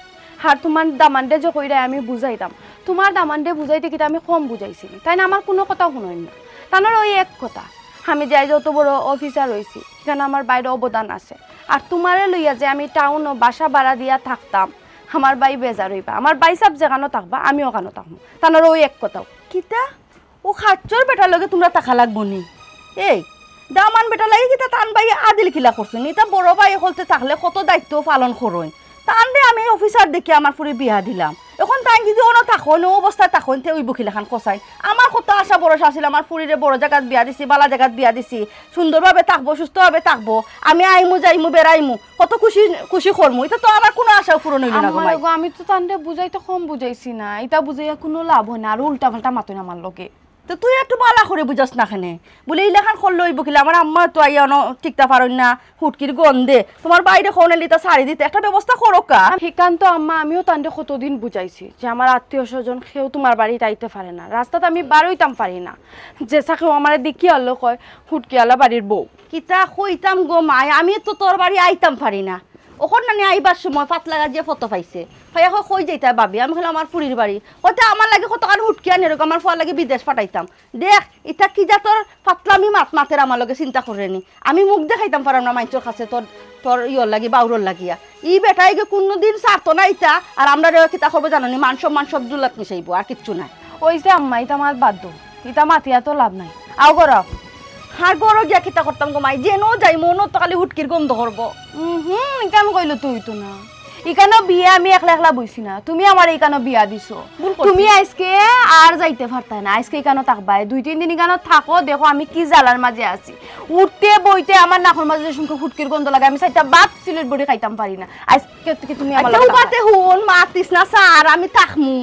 আর তুমার দামান্দরে যে কইরায় আমি বুঝাইতাম, তুমার দামান্দরে বুঝাইতে কিতা আমি কম বুঝাইছি নি? তাইন আমার কুনু কথাউ হুনইন না। তানর অউ এক কথা, আমি যে আইজ অত বড় officer অইছি, ইখানো আমার ভাইর অবদান আছে। আর তুমারে লইয়া যে আমি টাউনো বাসা ভাড়া দিয়া থাকতাম, আমার ভাই বেজার অইবা। আমার ভাইসাব যেখানো থাকবা, আমি অখানো থাকমু। তানর অউ এক কথাউ। কিতা? অউ খাচ্চর বেটার লগে তুমরা থাকা লাগবো নি? এই, দামান বেটার লাগি কিতা তান ভাইয়ে আদিল কিলা করছইন? ইতা বড় ভাই অকলতে থাকলে কত দায়িত্ব পালন করইন। তানরে আমি অফিসার দেখিয়া আমার ফুরি বিয়া দিলাম। অখন তাইন যুদি অনো থাকইন, অউ অবস্থায় থাকইন, তে অইবো কিলাখান কছাইন? আমার কত আশা ভরসা আছিল, আমার ফুরিরে বড় জাগাত বিয়া দিছি, বালা জাগাত বিয়া দিছি, সুন্দরভাবে থাকবো, সুস্থভাবে থাকবো। আমি আইমু, যাইমু, বেড়াইমু, কত খুশি, খুশি করমু। ইতা তো আমার কুনু আশাউ পূরণ অইলো না গো আম্মা মাই। গো, আমি তো তানরে বুঝাইতে কম বুঝাইছি না। ইতা বুঝাইয়া কুনু লাভ অয় না, আরো উল্টা পাল্টা মাতইন আমার লগে। তো তুই একটু বালা করি বুঝস না কেনে? বুলে ইলাখান করলে অইবো কিলা? আমার আম্মা তো আইয়া অনো টিকতা পারইন না, হুটকির গন্ধে। তুমার ভাইরে কও না ইতা ছাড়ি দিতে, একটা ব্যবস্থা করউক্কা। হিখান তো আম্মা, আমিও তানরে কতদিন বুঝাইছি যে আমার আত্মীয় স্বজন কেউ তুমার বাড়িত আইতে পারে না, রাস্তাত আমি বারইতাম পারি না। যেছা কেউ আমারে দেখিয়া অইলো কয়, "হুটকিআলা বাড়ির বউ।" কিতা কইতাম গো মাই, আমি তো তোর বাড়ি আইতাম পারি না। অখন নানি আইবার সময় পাতলা গাজিয়ে ফটো পাইছে, পাইয়া কয়, "কই যাইতায় ভাবি?" আমি কইলাম, "আমার ফুড়ির বাড়ি।" কইতে, "আমার লাগি কতখান হুটকি আনিরউক্কা, আমার ফুয়ার লাগি বিদেশ পাঠাইতাম।" দেখ, ইতা কি জাতর ফাতলামি মাত মাতের আমার লগে, চিন্তা কররে নি। আমি মুখ দেখাইতাম পাররাম না মাইনষর কাছে তোর, তোর ইয়র লাগি, বাউরর লাগিয়া। ই বেটায় গি কুনুদিন ছাড়তো না ইতা, আর আমরারে কিতা করবো জানো নি? মান সম্মান সব ধুলাত মিশাইবো, আর কিচ্ছু নায়। অইছে আম্মা, ইতা মাত বাদ দেও, ইতা মাতিয়া তো লাভ নাই। আও ঘরো আও। আর ঘরো গিয়া কিতা করতাম গো মাই, যেনো যাইমু অনো তো খালি হুটকির গন্ধ করবো। উম হুম, ইখান কইলে তো অইতো না। ইখানো বিয়া আমি একলা একলা বইছি না, তুমি আমারে ইখানো বিয়া দিছো। ভুল করছি। তুমি আইজকে আর যাইতে পারতায় না, আইজকে ইখানো থাকবায়, দুই তিন দিন ইখানো থাকো, দেখো আমি কি জ্বালার মাঝে আছি। উঠতে বইতে আমার নাকর মাঝে যে শুনকে হুটকির গন্ধ লাগে, আমি চাইরটা ভাত সিলেট বড়ি খাইতাম পারি না। আইজকে থেকে তুমি আমার আচ্ছা, লগে উবাতে থাকবায়। হুন, মাতিস না স্যার, আমি থাকমু।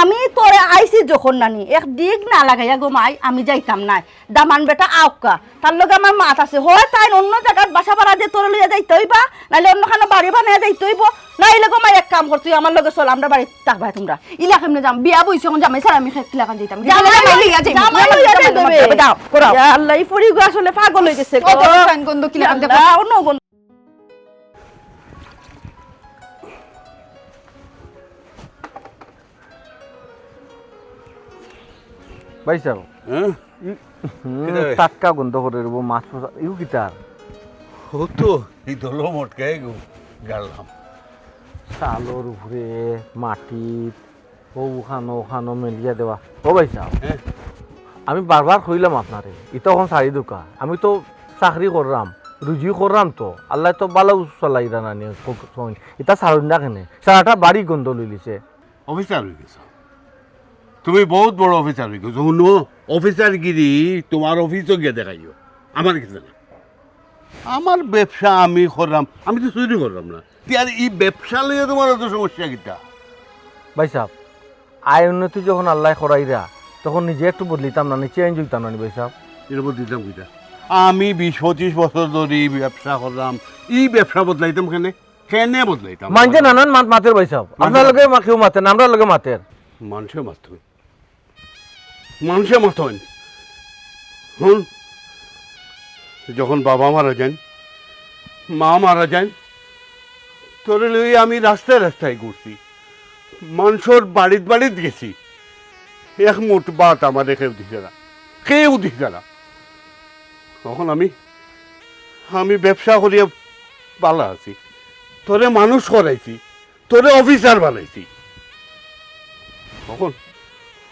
আমি তোরে আইছি যখন নানি, এক দিক না লাগাইয়া গো মাই, আমি যাইতাম নায়। দামান বেটা আউক্কা, তার লগে আমার মাত আছে। হয় তাইন অন্য জাগাত বাসা ভাড়া দিয়া তোরে লইয়া যাইতে অইবা, নাইলে অন্যখানো বাড়ি বানাইয়া যাইতে অইবো। নাইলে গো মাই এক কাম কর, তুই আমার লগে চল, আমরার বাড়িত থাকবায় তুমরা। ইলা কেমনে যাম? বিয়া বইছি অখন জামাই ছাড়া আমি খে-, কিলা খান যাইতাম? জামাই জামাই লইয়া যাইতাম। জামাই লইয়া যাইতাম। যাও, করো। ইয়া আল্লাহ, ই ফুড়ি গো আসলে পাগল অইগেছে গো। কত রসায়ন গন্ধ কিলা খান দেখো। আল্লাহ, অন্য গন্ধ। ভাইসাব, হ্যাঁ? ই-, হুম, কিতা রে? টাটকা গন্ধ করের বো, মাছ পোশা, ইউ কিতা? ও তো, ই দলো মটকায় গো, গাড়লাম। চালর উপরে, মাটিত, অউ অখানো, অখানো মেলিয়া দেওয়া। ও ভাইসাব, হ্যাঁ? আমি বারবার কইলাম আপনারে, ইতা অখন ছাড়ি দেউক্কা। আমি তো চাকরি কররাম, রুজি কররাম তো, আল্লায় তো বালা উসু চালাইরা নানি, ইতা ছাড়ইন না কেনে? সারাটা বাড়ি গন্ধ লইলিছে। অফিসার অইগেছো। তুমি বউত বড় অফিসার অইগেছো। হুনো, অফিসারগিরি তুমার অফিসো গিয়া দেখাইও, আমার গেছে না। আমার ব্যবসা আমি কররাম, আমি তো চুরি কররাম না। তে আর ই ব্যবসা লইয়া তুমার অত সমস্যা কিতা? ভাইসাব, আয় উন্নতি যখন আল্লায় করাইরা, তখন নিজে একটু বদলিতাম না নি, চেঞ্জ অইতাম না নি ভাইসাব? ইটা বদলিতাম কিতা? আমি বিশ পঁচিশ বছর ধরি ই ব্যবসা কররাম, ই ব্যবসা বদলাইতাম কেনে? কেনে বদলাইতাম? মানষে নানান মাত মাতের ভাইসাব। মানষে আপনার লগে মা-, কেউ মাতের না, আমরার লগে মাতের। মানষে মাতইন। মানষে মাতইন। হুন, যখন বাবা মারা যাইন, মা মারা যাইন, তোরে লইয়া আমি রাস্তায় রাস্তায় ঘুরছি, মানষর বাড়িত বাড়িত গেছি, এক মুঠ ভাত আমারে কেউ দিছে না, কেউ দিছে না। অখন আমি, আমি ব্যবসা করিয়া বালা আছি, তোরে মানুষ করাইছি, তোরে অফিসার বানাইছি। অখন,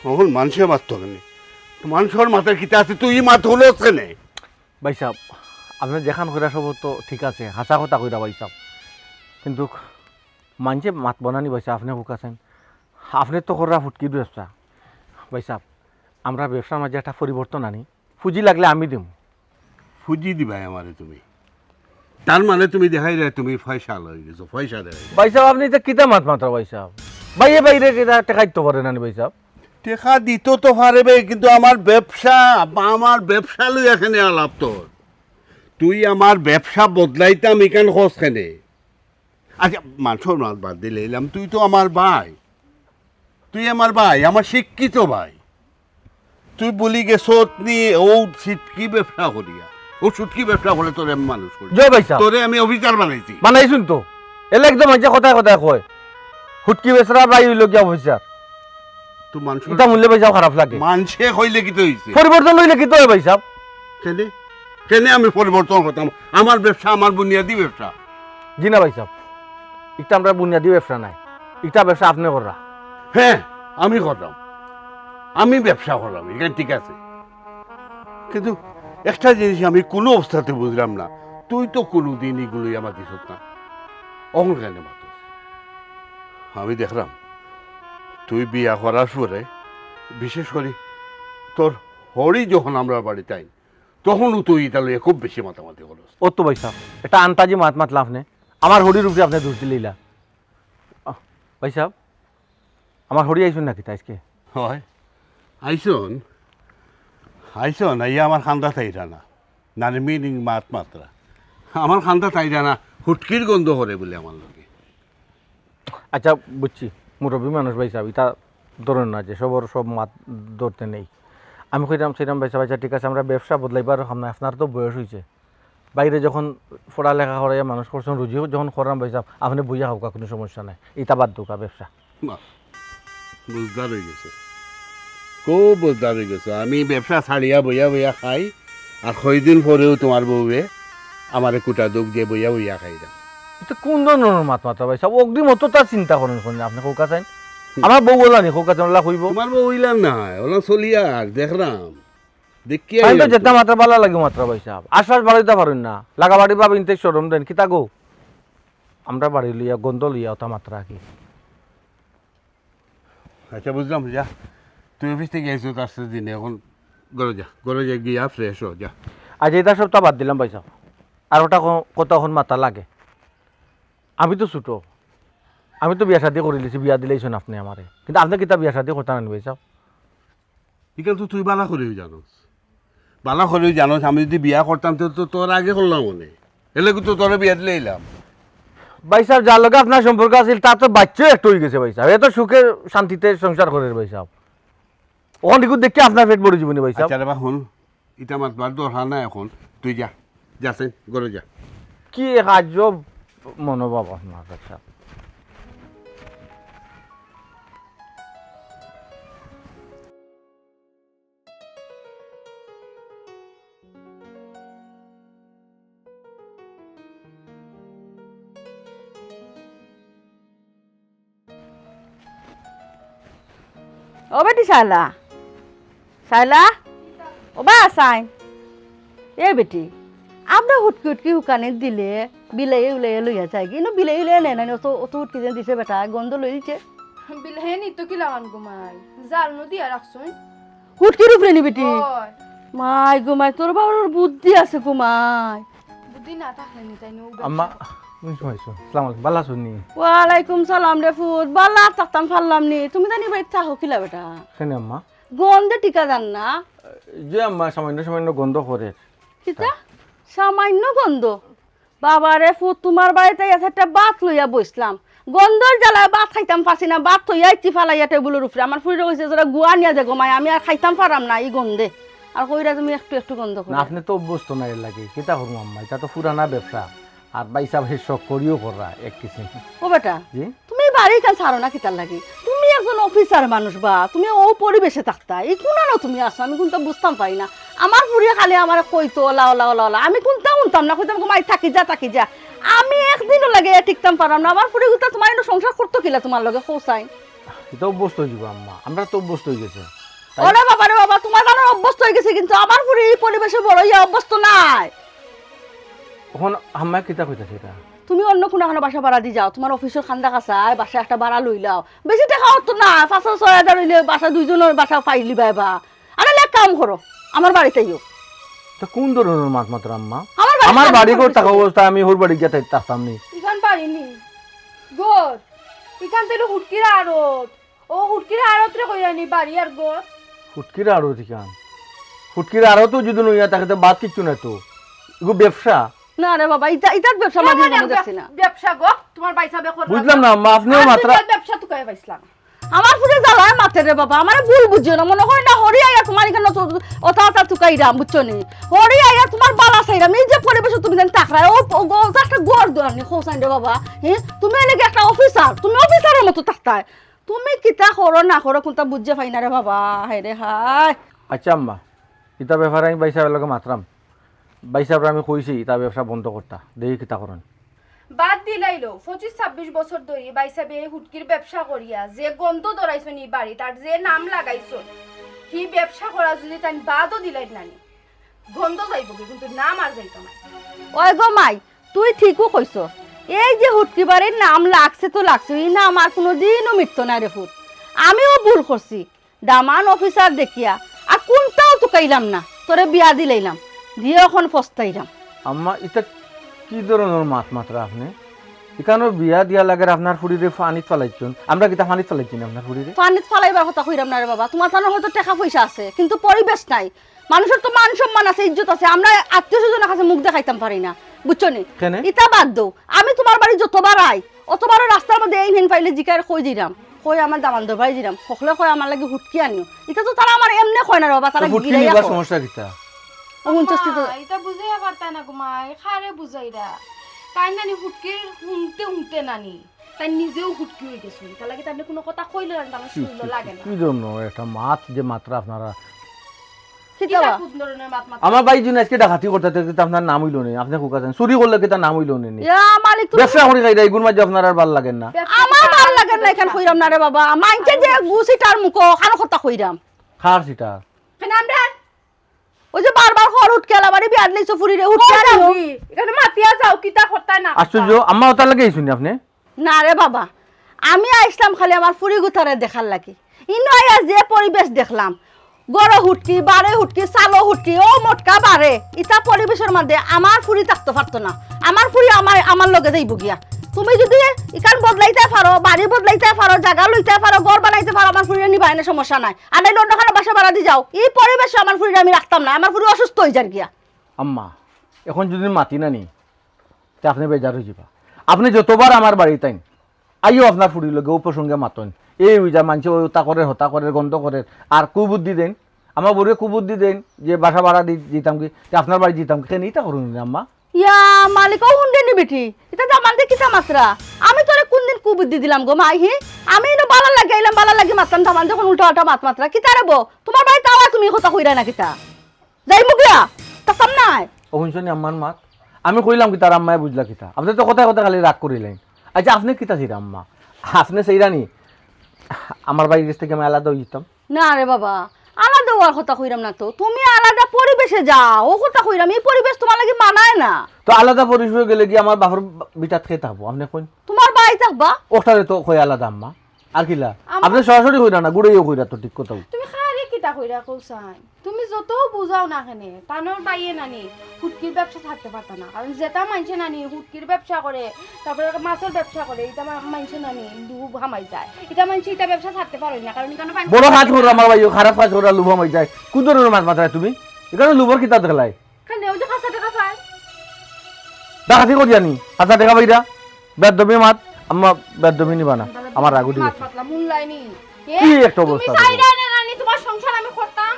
অখন মানষে মাততো কেনে? মানষর মাথাত কিতা আছে, তুই ই মাত হুনস কেনে? ভাইসাব, আপনে যেখান কইরা সব তো ঠিক আছে, হাছা কথা কইরা ভাইসাব, কিন্তু মানষে মাতবো না নি ভাইসাব, আপনে কউক্কা চাইন। আপনে তো কররা ফুটকির ব্যবসা। ভাইসাব, আমরার ব্যবসার মাঝে একটা পরিবর্তন আনি, পুঁজি লাগলে আমি দিমু। পুঁজি দিবায় আমারে তুমি? তার মানে তুমি দেখাইরায় তুমি পয়সাআলা অইগেছো, পয়সা দেখাইরায়। ভাইসাব, আপনে ইতা কিতা মাত মাতরা ভাইসাব? ভাইয়ে ভাইরে কিতা টেকা দিতো পারে না নি ভাইসাব? টেকা দিতো তো পারে বে, কিন্তু আমার ব্যবসা, আমার ব্যবসা লইয়া কেনে আলাপ তোর? তুই আমার ব্যবসা বদলাইতাম ইখান কস কেনে? আচ্ছা, মানষর মাত বাদ দিলাইলাম, তুই তো আমার ভাই, তুই আমার ভাই, আমার শিক্ষিত ভাই। তুই ভুলি গেছত নি অউ ছিটকি ব্যবসা করিয়া, অউ ছিটকি ব্যবসা করে তোরে আমি মানুষ করছি। জি ভাইসাব। তোরে আমি অফিসার বানাইছি। বানাইছইন তো। এলে একদম মানষে কথায় কথায় কয়, হুটকি বেচরা ভাই অইলো গিয়া অফিসার। তো মানষর ইতা হুনলে ভাইসাব খারাপ লাগে। মানষে কইলে কিতা অইছে? পরিবর্তন অইলে কিতা অয় ভাইসাব? কেনে? কেনে আমি পরিবর্তন করতাম? আমার ব্যবসা, আমার বুনিয়াদি ব্যবসা। জি না ভাইসাব, ইটা আমরার বুনিয়াদি ব্যবসা নায়, ইটা ব্যবসা আপনে কররা। হ্যাঁ, আমি কররাম, আমি ব্যবসা কররাম, ইখান ঠিক আছে, কিন্তু একটা জিনিস আমি কুনু অবস্থাতে বুঝরাম না, তুই তো কুনুদিন ইগুলা মাতিছত না, অখন কেনে মাতস? আমি দেখরাম তুই বিয়া করার পরে, বিশেষ করি তোর হড়ি যখন আমরার বাড়িত আইন, তখনও তুই ইতা লইয়া খুব বেশি মাতামাতি করস। অতো ভাইসাব, একটা আন্তাজি মাত মাতলা আপনে, আমার হড়ির উপরে আপনে দোষ দিলাইলা। আহ, ভাইসাব, আমার হড়ি আইছইন না কিতা আইজকে? অয়, আইছইন। আইছো না, ইয়া আমার খান্দা তাইরা না। নানি মিনিং মাত মাতরা। আমার খান্দা তাইরা না, হুটকির গন্ধ করে বলে আমার লগে। আচ্ছা, বুঝছি, মুরব্বী মানুষ ভাইসাব, ইতা ধরেন না যে সবর সব মাত ধরতে নেই। আমি কইতাম, চাইতাম ভাইসাব, আচ্ছা ঠিক আছে, আমরা ব্যবসা বদলাইবার রকম না, আপনার তো বয়স হইছে। বাইরে যখন পড়ালেখা করাইয়া মানুষ করছেন, রুজি যখন করাম ভাইসাব, আপনে বইয়া খাউক্কা, কুনু সমস্যা নাই, ইতা বাদ দেউক্কা ব্যবসা। বাহ, বুঝদার অইগেছো, খুব বুঝদার অইগেছো। আমি ব্যবসা ছাড়িয়া বইয়া বইয়া খাই, আর কয়দিন পরেউ তুমার বউয়ে আমারে কুটা দেউক যে বইয়া বইয়া খাইরাম। ইতা কুন ধরনর মাত মাতরা ভাইসাব? অগ্রিম অততা চিন্তা করইন কেনে আপনে, কউক্কা চাইন? আমার বউ অলা নি, কউক্কা চাইন, অলা কইবো? তুমার বউ অইলার না, অলা চলিয়ার দেখরাম। দেখিয়া তাইন তো অইলাম যেতা তো। মাতরা ভালা লাগে মাতরা ভাইসাব। আশপাশ বাড়াইতা পারইন না। লাগাবাড়ি ভাব ইনতে শরম দেন। কিতা গো? আমরা বাড়ি লইয়া, গন্ধ লইয়া অতা মাতরা কি? আচ্ছা, বুঝলাম, যা। তুই অফিস থাকি আইছস আস্তে দিনে, এখন ঘরো যা। ঘরো যা, গিয়া ফ্রেশ হ, যা। আচ্ছা, ইতা সবতা বাদ দিলাম ভাইসাব। আর অটা ক-, কথা অখন মাতা লাগে। আমি তো ছোট। আমি তো বিয়া শাদি করিলিছি, বিয়া দিলাইছইন আপনে আমারে। কিন্তু আপনে কিতা বিয়া শাদি করতা না নি ভাইসাব? ইখান তো তুই ভালা করিউ জানোস। ভালা করিউ জানোস, আমি যুদি বিয়া করতাম, তে তো তোর আগে করলাম অনে। এরলাগি তো তোরে বিয়া দিলাইলাম। ভাইসাব, যার লগে আপনার সম্পর্ক আছিল, তার তো বাইচ্চাও একটা অইগেছে ভাইসাব। এ তো সুখে শান্তিতে সংসার করের ভাইসাব। অখন ইগু দেখিয়া আপনার পেট ভরি যিবো নি ভাইসাব। আচ্ছা রে বা, হুন, ইতা মাতবার দরকার নাই অখন। তুই যা, যা চাইন, ঘরো যা। কি এক আজব মনোভাব আপনার ভাইসাব। ও বেটি শায়লা, শায়লা, ও বা আছাইন। এ বেটি, আমরা হুটকি হুটকি হুকানিত দিলে বিলাইয়ে উলাইয়া লইয়া যায়গি। ইনো বিলাইয়ে উলাইয়া নেয় না নি, অত, অত হুটকি যেন দিছে বেটায়, গন্ধ লইছে। বিলাইয়ে নিতো কিলাখান গো মাই, জাল নু দিয়া রাখছইন। হুটকির উপরে নি বেটি? অয়। মাই গো মাই, তোর বাবার বুদ্ধি আছে গো মাই। বুদ্ধি না থাকলে নি তাইন ও ব্যবসা। আম্মা, তুমি সময় আছো। আসসালামু আলাইকুম, ভালা আছো নি? ওয়ালাইকুম সালাম রে ফুত, ভালা থাকতাম পারলাম নি। তুমি জানি বাড়িত থাকো কিলা বেটা? কেনে আম্মা? গন্ধে টিকা যার না। যে আম্মা, সামান্য সামান্য গন্ধ করের। কিতা? সামান্য গন্ধ? বাবা রে ফুত, তুমার বাড়িত আইয়া চাইরটা ভাত লইয়া বইছলাম, গন্ধর জ্বালায় ভাত খাইতাম পারছি না, ভাত থইয়া আইছি ফালাইয়া টেবুলর উপরে। আমার ফুড়িরে কইছি, "এরা গুয়া নিয়া দে গো মাই, আমি আর খাইতাম পাররাম না ই গন্ধে।" আর কইরা তুমি একটু একটু গন্ধ না, করো। আপনে তো অভ্যস্ত না এরলাগি, কিতা করমু আম্মা, ইটা তো পুরানা ব্যবসা। আর ভাইসাব হে শখ করিও কররা এক কিসিম। ও বেটা, জি? তুমি বাড়ি ইখান ছাড়ো না কিতার লাগি? তুমি একজন অফিসার মানুষ বা, তুমি অউ পরিবেশে থাকতায়, ই কুনানো তুমি আছো, আমি কুন্তা বুঝতাম পারি না। আমার ফুড়িয়ে খালি আমারে কইতো, "অলা, অলা, অলা, অলা।" আমি কুন্তা হুনতাম না, কইতাম, "গো মাই, থাকি যা, থাকি যা।" আমি একদিনও লাগে টিকতাম পাররাম না। আমার ফুড়িগুতা তুমার ইনো সংসার করতো কিলা তুমার লগে, কও চাইন? ইতা অভ্যস্ত অইযিবো আম্মা, আমরা তো অভ্যস্ত অইগেছে। তাই ওরে বাবা রে বাবা, তুমার জানো অভ্যস্ত অইগেছে, কিন্তু আমার ফুড়ি ই পরিবেশে বড় অইয়া অভ্যস্ত নায়। অখন আম্মা কিতা কইতাছে ইটা? তুমি অন্য কুনাখানো বাসা ভাড়া দি যাও, তুমার অফিসর খান্দা কাছায় বাসা একটা ভাড়া লইলাও। বেশি টেকা অতো না, পাঁচ ছয় হাজার অইলে বাসা দুইজনর বাসা পাইলিবায় বা। আরে লে, এক কাম করো, আমার বাড়িত আইও। তা কুন ধরনর মাত মাতরা আম্মা? আমার বাড়িত আমার থাকি বাড়ি ঘর থাকা অবস্থায় আমি হউর বাড়িত গিয়া থাকতাম নি। ইখান বাড়ি নি? ঘর? ইখান তো অইলো হুটকির আড়ত। ও হুটকির আড়তরে কইরায় নি বাড়ি আর ঘর? হুটকির আড়ত ইখান? হুটকির আড়তও যুদি অইয়া থাকে, তে বাদ কিচ্ছু নাই তো। ইগু ব্যবসা। না রে বাবা, ইতা, ইতাত ব্যবসা মাঝে মনে ব্যবসা গো, তুমার ভাইসাবে কররা। বুঝলাম না আম্মা, আপনেও আমি মাতরা। ব্যবসা তুকাই পাইছলাম। আমার ফুড়িয়ে জ্বালায় মাতের রে বাবা, আমারে ভুল বুঝিও না, মনো করো না হরি আইয়া তুমার ইখানো তো অতা অতা তুকাইরাম, বুঝছো নি? হরি আইয়া তুমার ভালা চাইরাম, ই যে পরিবেশো তুমি যেন থাকরায়, ও, ও, ও, একটা ঘর দুয়ার নি, কও চাইন রে বাবা, হে? তুমি অইলে গি একটা অফিসার, তুমি অফিসারর মতো থাকতায়। তুমি কিতা করো না করো, কুন্তা বুঝিয়া পাই না রে বাবা, হায় রে হায়। আচ্ছা আম্মা, ইতা ব্যাপারে আমি ভাইসাবর লগে মাতরাম। ভাইসাবরে আমি কইছি, ইতা ব্যবসা বন্ধ করতা। দেখি কিতা করইন। বাদ দিলাইলো, পঁচিশ ছাব্বিশ বছর ধরি ভাইসাবে হুটকির ব্যবসা করিয়া যে গন্ধ ধরাইছইন ই বাড়িত, আর যে নাম লাগাইছইন, হি ব্যবসা করা যুদি তাইন বাদও দিলাইন না নি, গন্ধ যাইবোগি, কিন্তু নাম আর যাইতো নায়। ওই গো মাই, তুই ঠিকউ কইছস। এই যে হুটকি বাড়ির নাম লাগছে তো লাগছে, ই নাম আর কুনুদিনও মিটতো নায় রে ফুত। আমিও ভুল করছি, দামান অফিসার দেখিয়া আর কুন্তাও তুকাইলাম না, তোরে বিয়া দিলাইলাম, দিয়া অখন পস্তাইরাম। আম্মা, ইতা কি ধরনর মাত মাতরা আপনে? ইখানো বিয়া দিয়া লাগের আপনার ফুড়িরে পানিত ফালাইছইন, আমরা কিতা পানিত ফালাইছি নি আপনার ফুড়িরে? পানিত ফালাইবার কথা কইরাম না রে বাবা, তুমার তানর হয়তো টেকা পয়সা আছে, কিন্তু পরিবেশ নাই। মানুষর তো মান সম্মান আছে, ইজ্জত আছে, আমরা আত্মীয় স্বজনর কাছে মুখ দেখাইতাম পারি না, বুঝছো নি? কেনে? ইতা বাদ দেও, আমি তুমার বাড়ি যতবার আই, অতবারও রাস্তার মধ্যে এইন হেইন পাইলে জিকাইর কই দিরাম, কই আমার দামান্দর বাড়ি দিরাম, হকলে কয় আমার লাগি হুটকি আনিও। ইতা তো তারা আমারে এমনে কয় না রে বাবা, তারা তো হুটকি গিরাইয়া নিবার কয়। সমস্যা কিতা? ও হুনছস তুই তো মা, ইতা বুঝাইয়া পারতায় না গো মা, এ কারে বুঝাইরা? তাইন নানি হুটকির হুনতে হুনতে নানি তাইন নিজেও হুটকি অইগেছইন। তার লাগি তাইন কুনু কথা কইলে না, তান কি, শুনলো কি, লাগে কি, না। কি জন্য একটা মাত যে মাতরা আপনারা? কিতা কিতা বা? কোন ধরনের মাত মাতরা? আমার ভাই যদি আইজকে ডাকাতি করতা, তে কিতা আপনার নাম অইলো নি? আপনে কুকা যান? চুরি করলে কিতা নাম অইলো নি? ইয়া মালিক, তুমি ব্যবসা করি খাইরা, ইগুর মাঝে আপনার আর ভালা লাগের না? ব্যবসা আমার ভালা লাগের না, ইখান কইরাম না রে বাবা। মাইনষে যে গু ছিটার মুখো, খানো কথা কইরাম। কার ছিটার? কেনে আমরা ওই যে বারবার কর হুটকি আলা বাড়ি বিয়ার লইছো ফুরিরে, হুটকি আলা। এখানে মাতিয়া যাও, কিতা করতায় না করতায়। আশ্চর্য, আম্মা ওটার লাগি আইছইন নি আপনে? না রে বাবা, আমি আইছলাম খালি আমার ফুরি গুতারে দেখার লাগি। ইনো আইয়া যে পরিবেশ দেখলাম, গরো হুটকি, বারে হুটকি, চালো হুটকি, ও মোটকা বারে, ইতা পরিবেশর মধ্যে আমার ফুরি থাকতো পারতো না। আমার ফুরি আমার, আমার লগে যাইবো গিয়া। তুমি যদি ইখান বদলাইতায় পারো, বাড়ি বদলাইতায় পারো, জাগা লইতায় পারো, ঘর বানাইতায় পারো, আমার ফুরিরে নিবায় না, সমস্যা নাই। আর নাইলে অন্য খানো বাসা ভাড়া দি যাও। ই পরিবেশো আমার ফুরিরে আমি রাখতাম না, আমার ফুরি অসুস্থ অইযার গিয়া। আম্মা, এখন যদি মাতি না নি, তে আপনে বেজার অইযিবা। আপনে যতবার আমার বাড়িত আইন, আইও আপনার ফুরির লগে অউ প্রসঙ্গে মাতইন। এই অইযার মাইনষে অউ তা করের, হতা করের, গন্ধ করের, আর কুবুদ্ধি দেইন। আমার বউরে কুবুদ্ধি দেইন যে বাসা ভাড়া দি-, দিতাম কি, তে আপনার বাড়ি দিতাম কি, কেনে ইতা করইন না আম্মা? ইয়া মালিক, অউ হুনরে নি বেটি, ইতা দামান্দে কিতা মাতরা? আমি তোরে কুনদিন কুবুদ্ধি দিলাম গো মাই, হি? আমি ইনো বালার লাগি আইলাম, বালার লাগি মাতলাম, দামান্দে কুন উল্টা পাল্টা মাত মাতরা। কিতা রে বো? তুমার বাড়িত আওয়া তুমি কথা কইরায় না কিতা? যাইমু গিয়া, থাকতাম নায়। ও হুনছো নি আম্মার মাত? আমি কইলাম কিতা, আর আম্মায় বুঝলা কিতা? আপনে তো কথায় কথায় খালি রাগ করিলাইন। আইচ্ছা, আপনে কিতা চাইরা আম্মা? আপনে চাইরা নি আমার ভাইর গেছ থাকি আমি আলাদা অইযিতাম? না রে বাবা, আলাদা অওয়ার কথা কইরাম না তো। তুমি আলাদা পরিবেশে যাও, অউ কথা কইরাম। ই পরিবেশ তুমার লাগি মানায় না। তো আলাদা পরিবেশে গেলে গি আমার বাপর ভিটাত কে থাকবো? আপনে কইন। তুমার ভাই থাকবা। অটারে তো কই আলাদা আম্মা। আর কিলা? আম্মা আপনে সরাসরি কইরা না, ঘুরাইয়া কইরা তো ঠিক কথা। তুমি কারে কিতা কইরা কও চাইন? তুমি যত বুঝাও না কেনে, তানর ভাইয়ে নানি হুটকির ব্যবসা ছাড়তে পারতা না। কারণ যেতা মাইনষে নানি হুটকির ব্যবসা করে, তারপরে মাছর ব্যবসা করে, ইতা মা-, মাইনষে নানি লোভ হামাই যায়। ইতা মাইনষে ইতা ব্যবসা ছাড়তে পারইন না, কারণ ইখানো পানি বড় কাজ করো আমার ভাইও, খারাপ কাজ করো, লোভ হামাই যায়। কুন ধরনের মাত মাতরায় তুমি? ইখানো লোভর কিতা দেখলায়? কেনে, অউ যে খাসা টেকা পায়। ডাকাতি করিয়া নি, খাসা টেকা পাইরা। বেয়াদবি মাত, আম্মা বেয়াদবি নিবা না। আমার রাগ উঠি গেছে। মাত মাতলা, মূল লাইনি। এ, কি একটা তুমি অবস্থা চাইরায় দেখো। না নানি, তুমার সংসার আমি করতাম।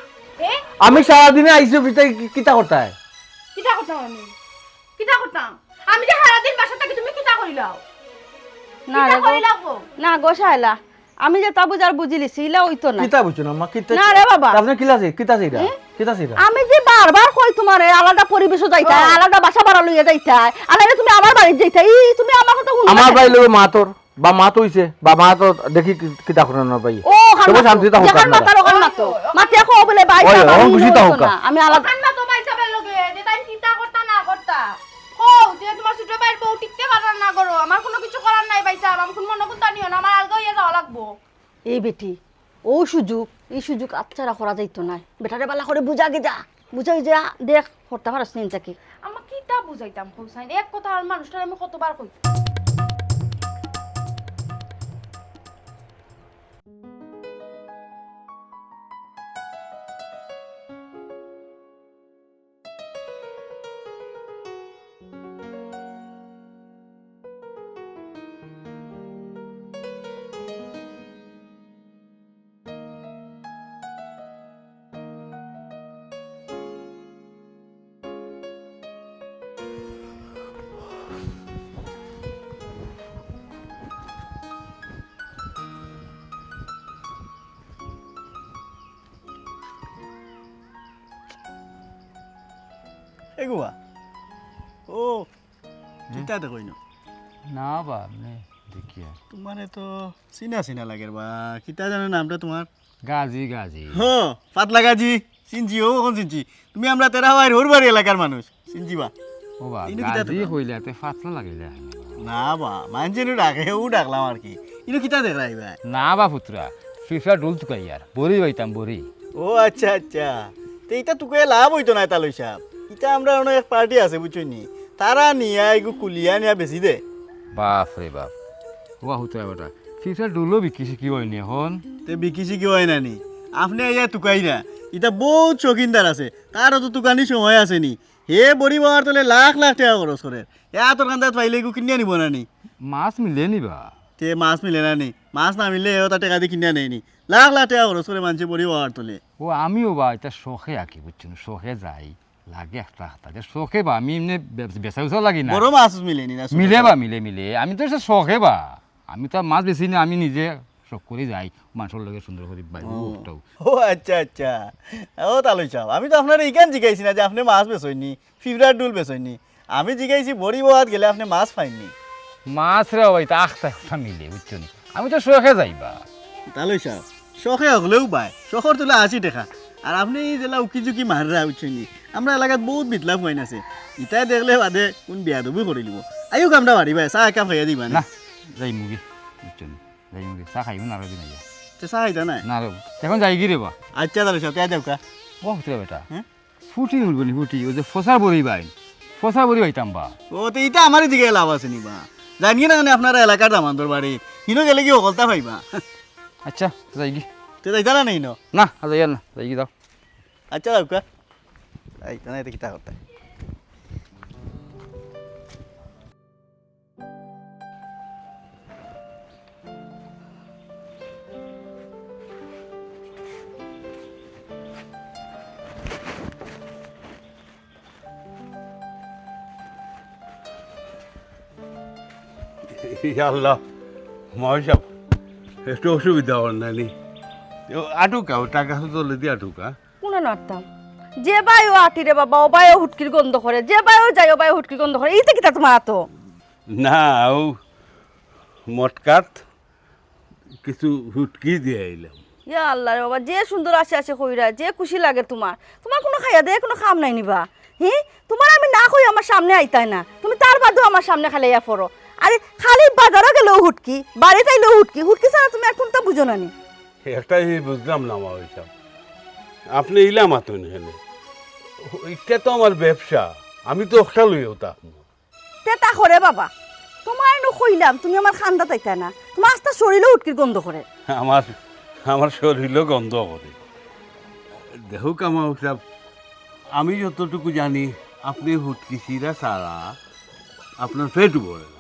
এ? আমি সারাদিনে আইছি অফিসে, কি-, কিতা করতায়? কিতা করতাম আমি? কিতা করতাম? আমি যে সারাদিন বাসা থাকি, তুমি কিতা করিলাও? না কিতা রে গো। করিলাও গো? না গো শায়লা, আমি যেতা বুঝার বুঝিলিছি, ইলা অইতো না। কিতা বুঝছো না, মা? কিতা? না রে বাবা। আপনে কিলা চাই-, কিতা চাইরা? হুম? কিতা চাইরা? আমি যে বারবার কই তুমারে আলাদা পরিবেশো যাইতায়, ও। আলাদা বাসা ভাড়া লইয়া যাইতায়, আর নাইলে তুমি আমার বাড়িত যাইতায়, ই তুমি আমার কথা হুনো না আমার কেনে? ভাইর লগে মাতর, বা মাত অইছে, বা মাত দেখি কি-, কিতা করে না ভাই। ও, অখান তবু মাতো। শান্তি থাকো যেখান আপনারা। মাতার অখান মাতো। মাতিয়া কও বলে ভাই ওই, সাহেব, আমি অখন খুশি ইনো থাকো অইতো কা। না, আমি আলাদা অখান মাতো ভাই সাহেবর লগে, যে তাই কিতা করতা না করতা। কও, যে তুমার ছোট ভাইর বউ টিকতে পাররা না করো, আমার কুনু কিছু করার নাই ভাই সাহেব, আমি কুন মনো কুনতা নিও না, আমার আলগা অইয়া যাওয়া লাগবো। এই বেটি, অউ সুযোগ, ই সুযোগ আতছাড়া করা যাইতো নায়। বেটারে বালা করি বুঝা গিয়া, বুঝা গিয়া দেখ, করতা পারস নি ইনতা কি? আম্মা, কিতা বুঝাইতাম কও চাইন? এক কথা আর মানুষটারে আমি কতবার কইতাম। এগুয়া। ও, হুম? কিতা দেখইন? না বা, এমনে দেখিয়া। তুমারে তো চিনা চিনা লাগের বা, কিতা জানো নামটা তুমার? গাজী, গাজী। হ, পাতলা গাজী। চিনছি, ও অখন চিনছি। তুমি আমরার তেরা ভাইর হউর বাড়ি এলাকার মানুষ। চিনছি বা? ও বা, ইনো কিতা গাজী দেখলাম? কইলে তে পাতলা লাগিলে। না বা, মাইনষে নু ডাকে, অউ ডাকলাম আর কি। ইনো কিতা দেখরায় বা? না বা পুতরা, ফিফা ডুল তুকাইয়ার, বড়ি বাইতাম, বড়ি। ও আচ্ছা, আচ্ছা। তে ইতা তুকাইয়া লাভ অইতো নায় তালই সাব। ইতা আমরার অনো এক পার্টি আছে, বুঝছো নি? তারা নিয়া এগু কুলিয়া নিয়া বেচি দে। বাপ রে বাপ। ও হুতরা বেটা, ফিফা ডুলও বিকি শিকি অয়নি অখন। তে বিকি শিকি অয় না নি? আপনে আইয়া তুকাইরা, ইতা বউত শৌখিনদার আছে, তারও তো তুকানির সময় আছে নি। হে বড়ি বাবার তলে লাখ লাখ টেকা খরচ করের। হে আতর কান্দাত পাইলে ইগু কিনিয়া নিবো না নি? মাছ মিলে নি বা? তে মাছ মিলে না নি? মাছ না মিললে হে অতা টেকা দি কিনিয়া নেয় নি? লাখ লাখ টেকা খরচ করে মানষে বড়ি বাবার তলে। ও আমিও বা ইতা শখে আঁকি, বুঝছো নি? শখে যাই, লাগে একটা হাতা। ইতা শখে বা, আমি এমনে বে-, বেচা উচাও লাগি না। বড় মাছ মিলে নি না? মিলে বা, মিলে, মিলে। আমি তো ইতা শখে বা। আমি তো আর মাছ বেচি না, আমি নিজে শখ করি যাই, মানষর লগে সুন্দর করি বাইরে ও। উঠতাও। ও আচ্ছা, আচ্ছা। ও তালই সাব, আমি তো আপনারে ইখান জিগাইছি না যে আপনে মাছ বেচইন নি, ফিফড়ার ডুল বেচইন নি। আমি জিগাইছি বড়ি বাবাত গেলে আপনে মাছ পাইন নি। মাছ রে বাবা, ইতা আখতা আখতা মিলে, বুঝছো নি? আমি তো শখে যাই বা। তালই সাব, শখে হকলেউ বায়, শখর তুলা আশি টেকা। আর আপনে ই যেলা উকি ঝুঁকি মাররা, বুঝছইন নি? আমরার এলাকাত বউত বিটলা ফুয়াইন আছে, ইতায় দেখলে বাদে কুন বেয়াদবি করিলিবো। আইউক আমরার বাড়ি বায়, চা এক কাপ খাইয়া দিবা নি? না, যাইমুগি, বুঝছো নি? যাইমুগি, চা খাইমু না, আর দিন আইয়া। তে চা খাইতা নায়? না রে, অখন যাইগি রে বা। আচ্ছা, তালই সাব, তে যাউক্কা। ও পুতরা বেটা, হ্যাঁ? ফুটি উঠবো নি, ফুটি, ওই যে ফসার বড়ি বাইন, ফসার বড়ি বাইতাম বা। ও, তে ইতা আমারে জিগাইয়া লাভ আছে নি বা? জানি না, মানে আপনারা এলাকার দামান্দর বাড়ি, হিনো গেলে কি হকলতা পাইবা? আচ্ছা, যাইগি। তে যাইতা না নি হিনো? না, আর যাইয়ার না, যাইগি যাও। আচ্ছা, যাউক্কা। যাইতা না, ইতা কিতা কথা? ইয়া আল্লাহ, মাওই সাব, একটু অসুবিধা অর না নি? ও, আটুকা, ও টাকা তলে দি আটুকা। কুনানো আটতাম? যে বায়ও আটি রে বাবা, ও বায়ও হুটকির গন্ধ করে, যে বায়ও যাই, ও বায়ও হুটকির গন্ধ করে। ইতা কিতা তুমার আতো? না, ও মটকাত কিছু হুটকি দিয়া আইলাম। ইয়া আল্লাহ রে বাবা, যে সুন্দর আছে আছে কইরা, যে খুশি লাগে তুমার। তুমার কুনু খাইয়া দেয়া কুনু কাম নাই নি বা? হি? তুমার আমি না কই আমার সামনে আইতায় না, তুমি তার বাদেও আমার সামনে খালি আইয়া পড়ো। আরে খালি বাজারো গেলেও হুটকি, বাড়িত আইলেও হুটকি, হুটকি ছাড়া তুমি আর কুনতা বুঝো না নি? একটা জিনিস বুঝলাম না, মাওই সাব, আপনে ইলা মাতইন কেনে? ইটা তো আমার ব্যবসা, আমি তো অখটা লইয়াউ থাকমু। তে তা করে বাবা, তুমারে নু কইলাম, তুমি আমার কান্দাত আইতায় না, তুমার আস্তা শরীলও হুটকির গন্ধ করে। আমার, আমার শরীলও গন্ধ করে। দেখউক্কা মাওই সাব, আমি যতটুকু জানি, আপনে হুটকি ছিড়া ছাড়া আপনার পেট ভরে না।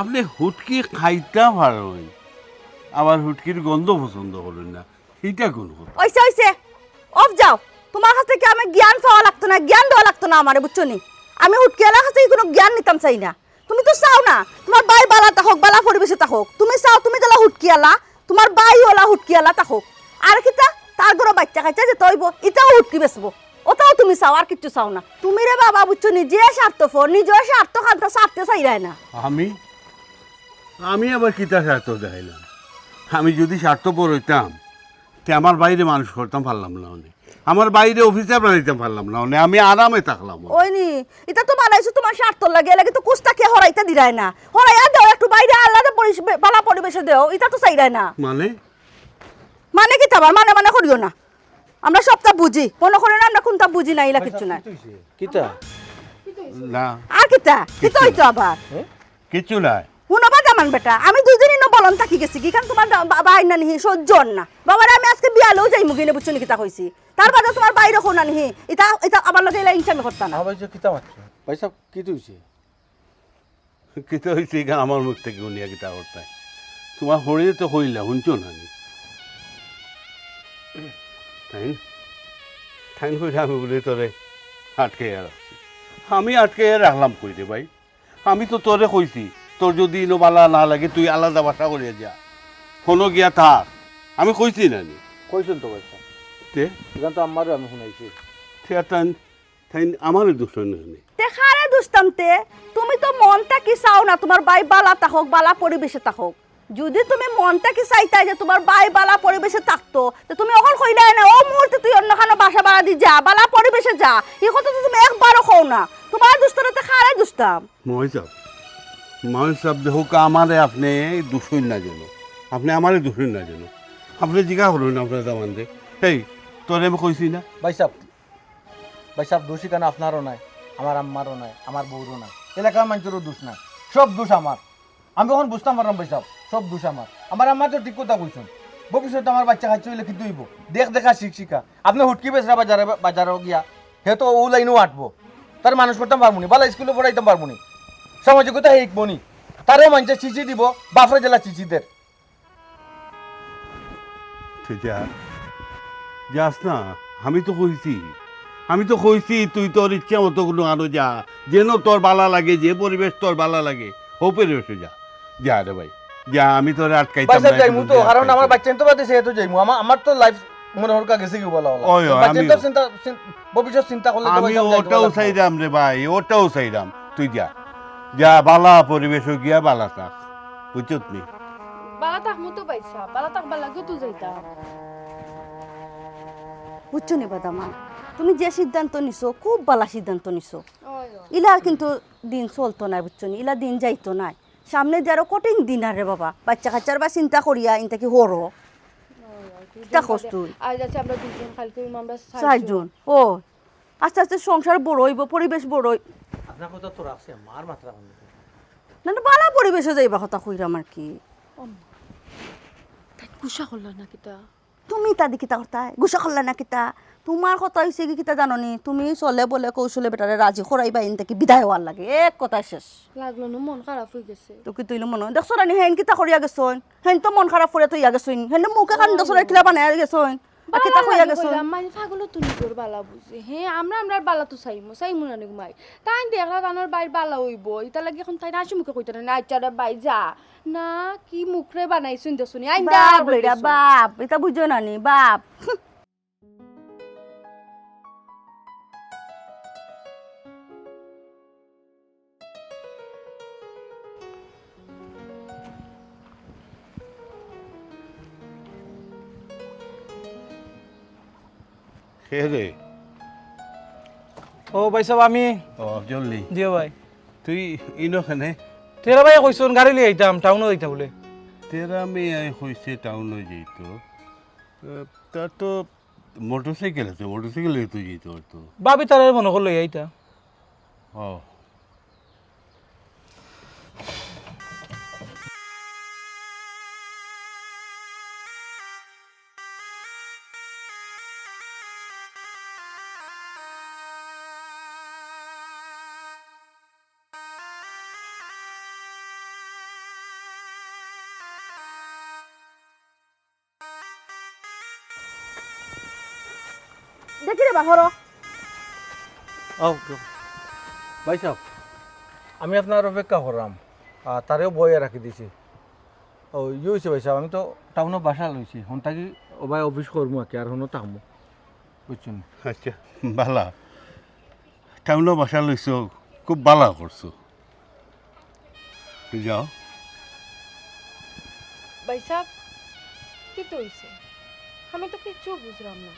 আপনে হুটকি খাইতা পারইন, আবার হুটকির গন্ধ পছন্দ করইন না, ইটা কুন কথা? অইছে, অইছে, অফ যাও। তুমার কাছ থাকি আমি জ্ঞান চাওয়া লাগতো না, জ্ঞান দেওয়া লাগতো না আমারে, বুঝছো নি? আমি হুটকিআলার কাছ থাকি কুনু জ্ঞান নিতাম চাই না। তুমি তো চাও না তুমার বাই বালা থাকউক, বালা পরিবেশে থাকউক। তুমি চাও তুমি যেলা হুটকিআলা, তুমার বাই অলা হুটকিআলা থাকউক। আর কিতা, তার ঘরো বাইচ্চা-কাইচ্চা যেতা অইবো, ইতাও হুটকি বেচবো। অতাও তুমি চাও, আর কিচ্ছু চাও না। তুমি রে বাবা, বুঝছো নি, যে স্বার্থপর, নিজর স্বার্থ খানতা ছাড়তে চাইরায় না। আমি? আমি আবার কিতা স্বার্থ দেখাইলাম? আমি যুদি স্বার্থপর অইতাম, তে আমার বাইরে মানুষ করতাম পারলাম না অনে। আমার বাইরে অফিসার বানাইতাম পারলাম না অনে। আমি আরামে থাকলাম অনে। ওই নি, ইতা তো বানাইছো তুমার স্বার্থর লাগি, এরলাগি তো কুস্তা কে হরাইতা দিরায় না। হরাইয়া দেও একটু বাইরে আলাদা পরিস-, বালা পরিবেশে দেও, ইতা তো চাইরায় না। মানে? মানে কিতা আবার? মানে মানে করিও না। আমরা সবতা বুঝি। মনো করো না আমরা কুনতা বুঝি না, ইলা কিচ্ছু না। কিতা? না। আর কিতা? কিতা অইতো আবার? কিচ্ছু নাই। হুনো বা দামান বেটা, আমি দুইদিন ইনো বলন থাকি গেছি, কিখান তুমার বা-, বা-, বাই না নিহি, সহ্য অর না। বাবারে আমি আজকে বিয়ালেও যাইমুগি নে, বুঝছো নি কিতা কইছি? তার বাদে তুমার বাইরে কও না নিহি, ইতা, ইতা আমার লগে ইলা ইনসামি করতা না। আমার ভাই যে কিতা মাতছে? ভাই সাব, কিতা অইছে? কিতা অইছে ইখান আমার মুখ থাকি হুনিয়া কিতা করতায়? তুমার হরিয়ে তো কইলা, হুনছো না নি? তাইন, তাইন কইরা আমি বুলে তোরে আটকাইয়া রাখছি। আমি আটকাইয়া রাখলাম কই রে ভাই? আমি তো তোরে কইছি, তোর যুদি ইনো বালা না লাগে, তুই আলাদা বাসা করিয়া যা, হনো গিয়া থাক। আমি কইছি না নি? কইছইন তো ভাই সাব। তে? ইখান তো আম্মারেও আমি হুনাইছি। তে আর তাইন, তাইন আমারে দুষইন না নি? তে কারে দুষতাম তে? তুমি তো মন থাকি চাও না তুমার বাই বালা থাকউক, বালা পরিবেশে থাকউক। যুদি তুমি মন থাকি চাইতায় যে তুমার বাই বালা পরিবেশে থাকতো, তে তুমি অখন কইলায় না, অউ মুহূর্তে তুই অন্য খানো বাসা ভাড়া দি যা, বালা পরিবেশে যা। ই কথা তো তুমি একবারও কও না। তুমার দুষতাম না তে কারে দুষতাম? মাওই সাব, মাওই সাব, দেখউক্কা, আমারে আপনে দুষইন না যেন, আপনে আমারে দুষইন না যেন, আপনে জিগা করইন না আপনার দামান্দরে। এই, তোরে আমি কইছি না? ভাই সাব, ভাই সাব, দুষ ইখান আপনারও নায়, আমার আম্মারও নায়, আমার বউরও নায়, এলাকার মানষরও দুষ নায়, সব দুষ আমার। আমি অখন বুঝতাম পারলাম ভাই সাব, সব দুষ আমার। আমার আম্মায় তো ঠিক কথা কইছইন, ভবিষ্যতে আমার বাচ্চা কাচ্চা অইলে কিতা অইবো? দেখ দেখা শিখ শিখা। আপনে হুটকি বেচরা বাজারে, বাজারো গিয়া, হে তো অউ লাইনও আটবো। তারে মানুষ করতাম পারমুনি, বালা স্কুলো পড়াইতাম পারমুনি, সামাজিকতা হিকবোনি। তারেও মানষে চিচি দিবো, বাফরে জেলা চিচি দের। তুই যা, যাস না। আমি তো কইছি, আমি তো কইছি তুই তোর ইচ্ছা মতো কুনু আনো যা, যেন তোর বালা লাগে, যে পরিবেশ তোর বালা লাগে, অউ পরিবেশো যা। যা রে ভাই, যা, আমি তোরে আটকাইতাম ভাই সাব, না, যাইমু তো, কারণ আমার বাচ্চাইন্তর বাদে সে তো যাইমু। আমার, আমার তো life মনে হরকা গেছে কি বলা হলো। ওই, ওই, বাচ্চাইন্তর চিন্তা, চিন-, ভবিষ্যৎ চিন্তা করলে তো আমি ভাই সাব যাইতে ওটাও পারবো না। চাইরাম রে ভাই, ওটাও চাইরাম। তুই যা, যা, বালা পরিবেশো গিয়া বালা থাক, বুঝছত নি? বালা থাকমু তো ভাই সাব, বালা থাকবার লাগিও তো যাইতাম। বুঝছো নি বাদামান, তুমি যে সিদ্ধান্ত নিছো, খুব বালা সিদ্ধান্ত নিছো। ওই, ওই। ইলা কিন্তু দিন চলতো নায়, বুঝছো নি? ইলা দিন যাইতো নায়। সামনে যে আরো কঠিন দিন আর রে বাবা, বাচ্চা কাচ্চার বা চিন্তা করিয়া ইন থাকি হরো। ওই, ওই, তুই কিতা দিন কস বাদে তুই? আজ আছে আমরা দুইজন, কালকে অইমু আমরা চাইরজন। চাইরজন। ও, আস্তে আস্তে সংসার বড় অইবো, পরিবেশ বড় অই-, আপনার কথা তো রাখছে, মার মাত্রা কম দিতে। না, না, বালা পরিবেশো যাইবা কথা কইরাম আর কি। ও মা, তাই গুসা করলা না কিতা? তুমি ইতা দি কিতা করতায়? গুসা করলা না কিতা? তুমার কথা অইছে কি কিতা জানো নি? তুমি চলে বলে কৌশলে বেটারে রাজি করাইবা, ইন থাকি বিদায় অওয়ার লাগি। এক কথায় শেষ। লাগলো না, মন খারাপ অই গেছে। তো কিতা অইলো মনো? দেখছো রানি, হেইন কিতা করিয়া গেছইন? হেইন তো মন খারাপ করিয়া থইয়া গেছইন। হেইন মুখে কান দেখছো রানি, কিলা বানাইয়া গেছইন? আর কিতা কইয়া গেছইন? মাই পাগল তো নিজর বালা বুঝে। হে, আমরা, আমরার বালা তো চাইমু, চাইমু না নি মাই। তাইন দেখরা তানর ভাইর বালা অইবো, ইতার লাগি অখন তাইন হাসি মুখে কইতা না, "আচ্ছা রে ভাই, যা।" না, কি মুখরে বানাইছইন দেখছো নি? আইন্দা বাপ রে বাপ, ইতা বুঝো না নি, বাপ। কে রে? ও ভাই সাব, আমি। ও, জলদি। জি ভাই। তুই ইনো কেনে? তেরা ভাইয়ে কইছইন গাড়ি লইয়া আইতাম, টাউনো যাইতা বুলে। তেরা মিয়ায় কইছে টাউনো যাইতো। এ, তার তো মোটরসাইকেল আছে, মোটরসাইকেল লইয়া তুই যাইতে পারতো। ভাবি তারারে মনো কর লইয়া আইতা। ও। দেখি রে বা, হরো। ও, ভাই সাব, আমি আপনার অপেক্ষা কররাম। আ, তারেও বইয়া রাখি দিছি। ও, ইয়ে অইছে ভাই সাব, আমি তো টাউনো বাসা লইছি। হন থাকি ও ভাই অফিস করমু আর কি, আর হনো থাকমু। বুঝছইন? আচ্ছা, বালা। টাউনো বাসা লইছো, খুব বালা করছো। তুই যাও। ভাই সাব, কিতা অইছে? আমি তো কিচ্ছু বুঝরাম না।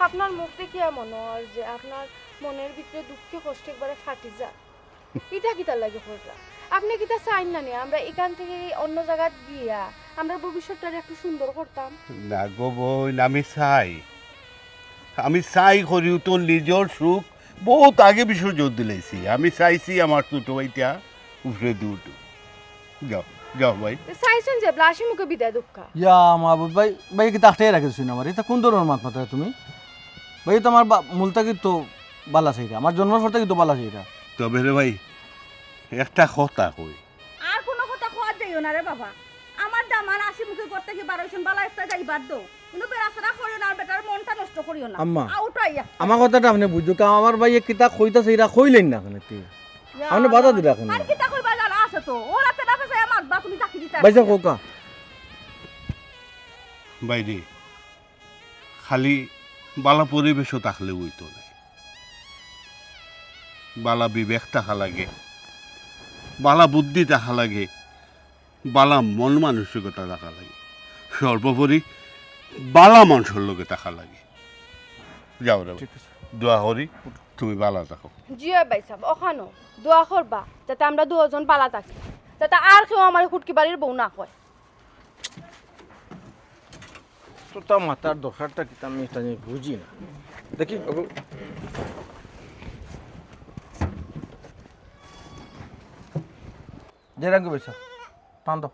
আপনার মুখ দেখিয়া মনো অর যে আপনার মনর ভিতরে দুঃখে কষ্টে একবারে ফাটি যার। ইটা কিতার লাগি কররা? আপনে কিতা চাইন না নি আমরা ইখান থাকি অন্য জাগাত গিয়া আমরার ভবিষ্যৎটারে একটু সুন্দর করতাম? না গো বইন, আমি চাই, আমি চাই করিও তো নিজর সুখ বউত আগে বিসর্জন দিলাইছি। আমি চাইছি আমার ছোট ভাইটা উপরেদি উঠুক। যাও, যাও ভাই। তে চাইছইন যে এবলা হাসি মুখে বিদায় দেউক্কা। ইয়া মাহবুব ভাই, ভাই কিতা আটকাইয়া রাখি দিছইন আমারে? ইতা কুন ধরনর মাত মাতরায় তুমি? ভাই তো আমার বা-, মূল থাকি তো বালা চাইরা, আমার জন্মর পর থাকি তো বালা চাইরা। তবে রে ভাই, একটা কথা কই। আর কুনু কথা কওয়াত যাইও না রে বাবা। আমার দামান হাসি মুখে ঘর থাকি বার অইছইন, বালা একটা যাইবার দেও। কিন্তু বেড়াছেড়া করিও না, আর বেটার মনটা নষ্ট করিও না। আম্মা, আউট আইয়া। আমার কথাটা আপনে বুঝউক্কা, কারণ আমার ভাইয়ে কিতা কইতাছে, ইটা কইলেন না কেনে তে? ইয়া আপনে বাধা আল্লাহ। দিরা কেনে? আর কিতা কইবা জানা আছে তো। ওরা তেরা ফেসাইয়া মাতবা, তুমি তাকি দিতা। ভাইসাব, কউক্কা। ভাইরে, খালি বালা পরিবেশো থাকলে অইতো নায়। বালা বিবেক থাকা লাগে, বালা বুদ্ধি থাকা লাগে, বালা মন মানসিকতা থাকা লাগে, সর্বোপরি বালা মানষর লগে থাকা লাগে। যাও রে, ঠিক আছে। দোয়া করি তুমি বালা থাকো। জি অয় ভাইসাব, অখানও দোয়া করবা যাতে আমরা দুইজন বালা থাকি, যাতে আর কেউ আমারে হুটকি বাড়ির বউ না কয়। তোতা মাতার দরকারটা কিতা আমি ইটা নিয়া বুঝি না। দেখি বাবু। জেরাঙ্গি ভাইসাব, টান দাও।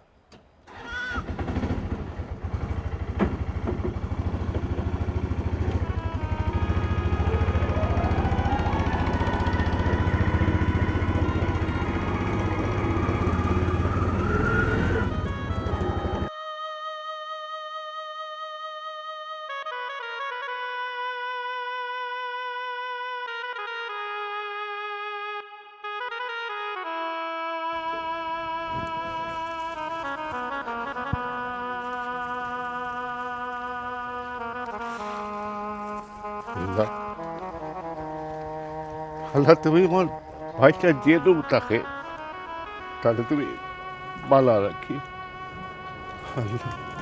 আল্লাহ, আল্লাহ, তুমি আমার ভাইটা যে দূর থাকে, তাহলে তুমি বালা রাখি। আল্লাহ।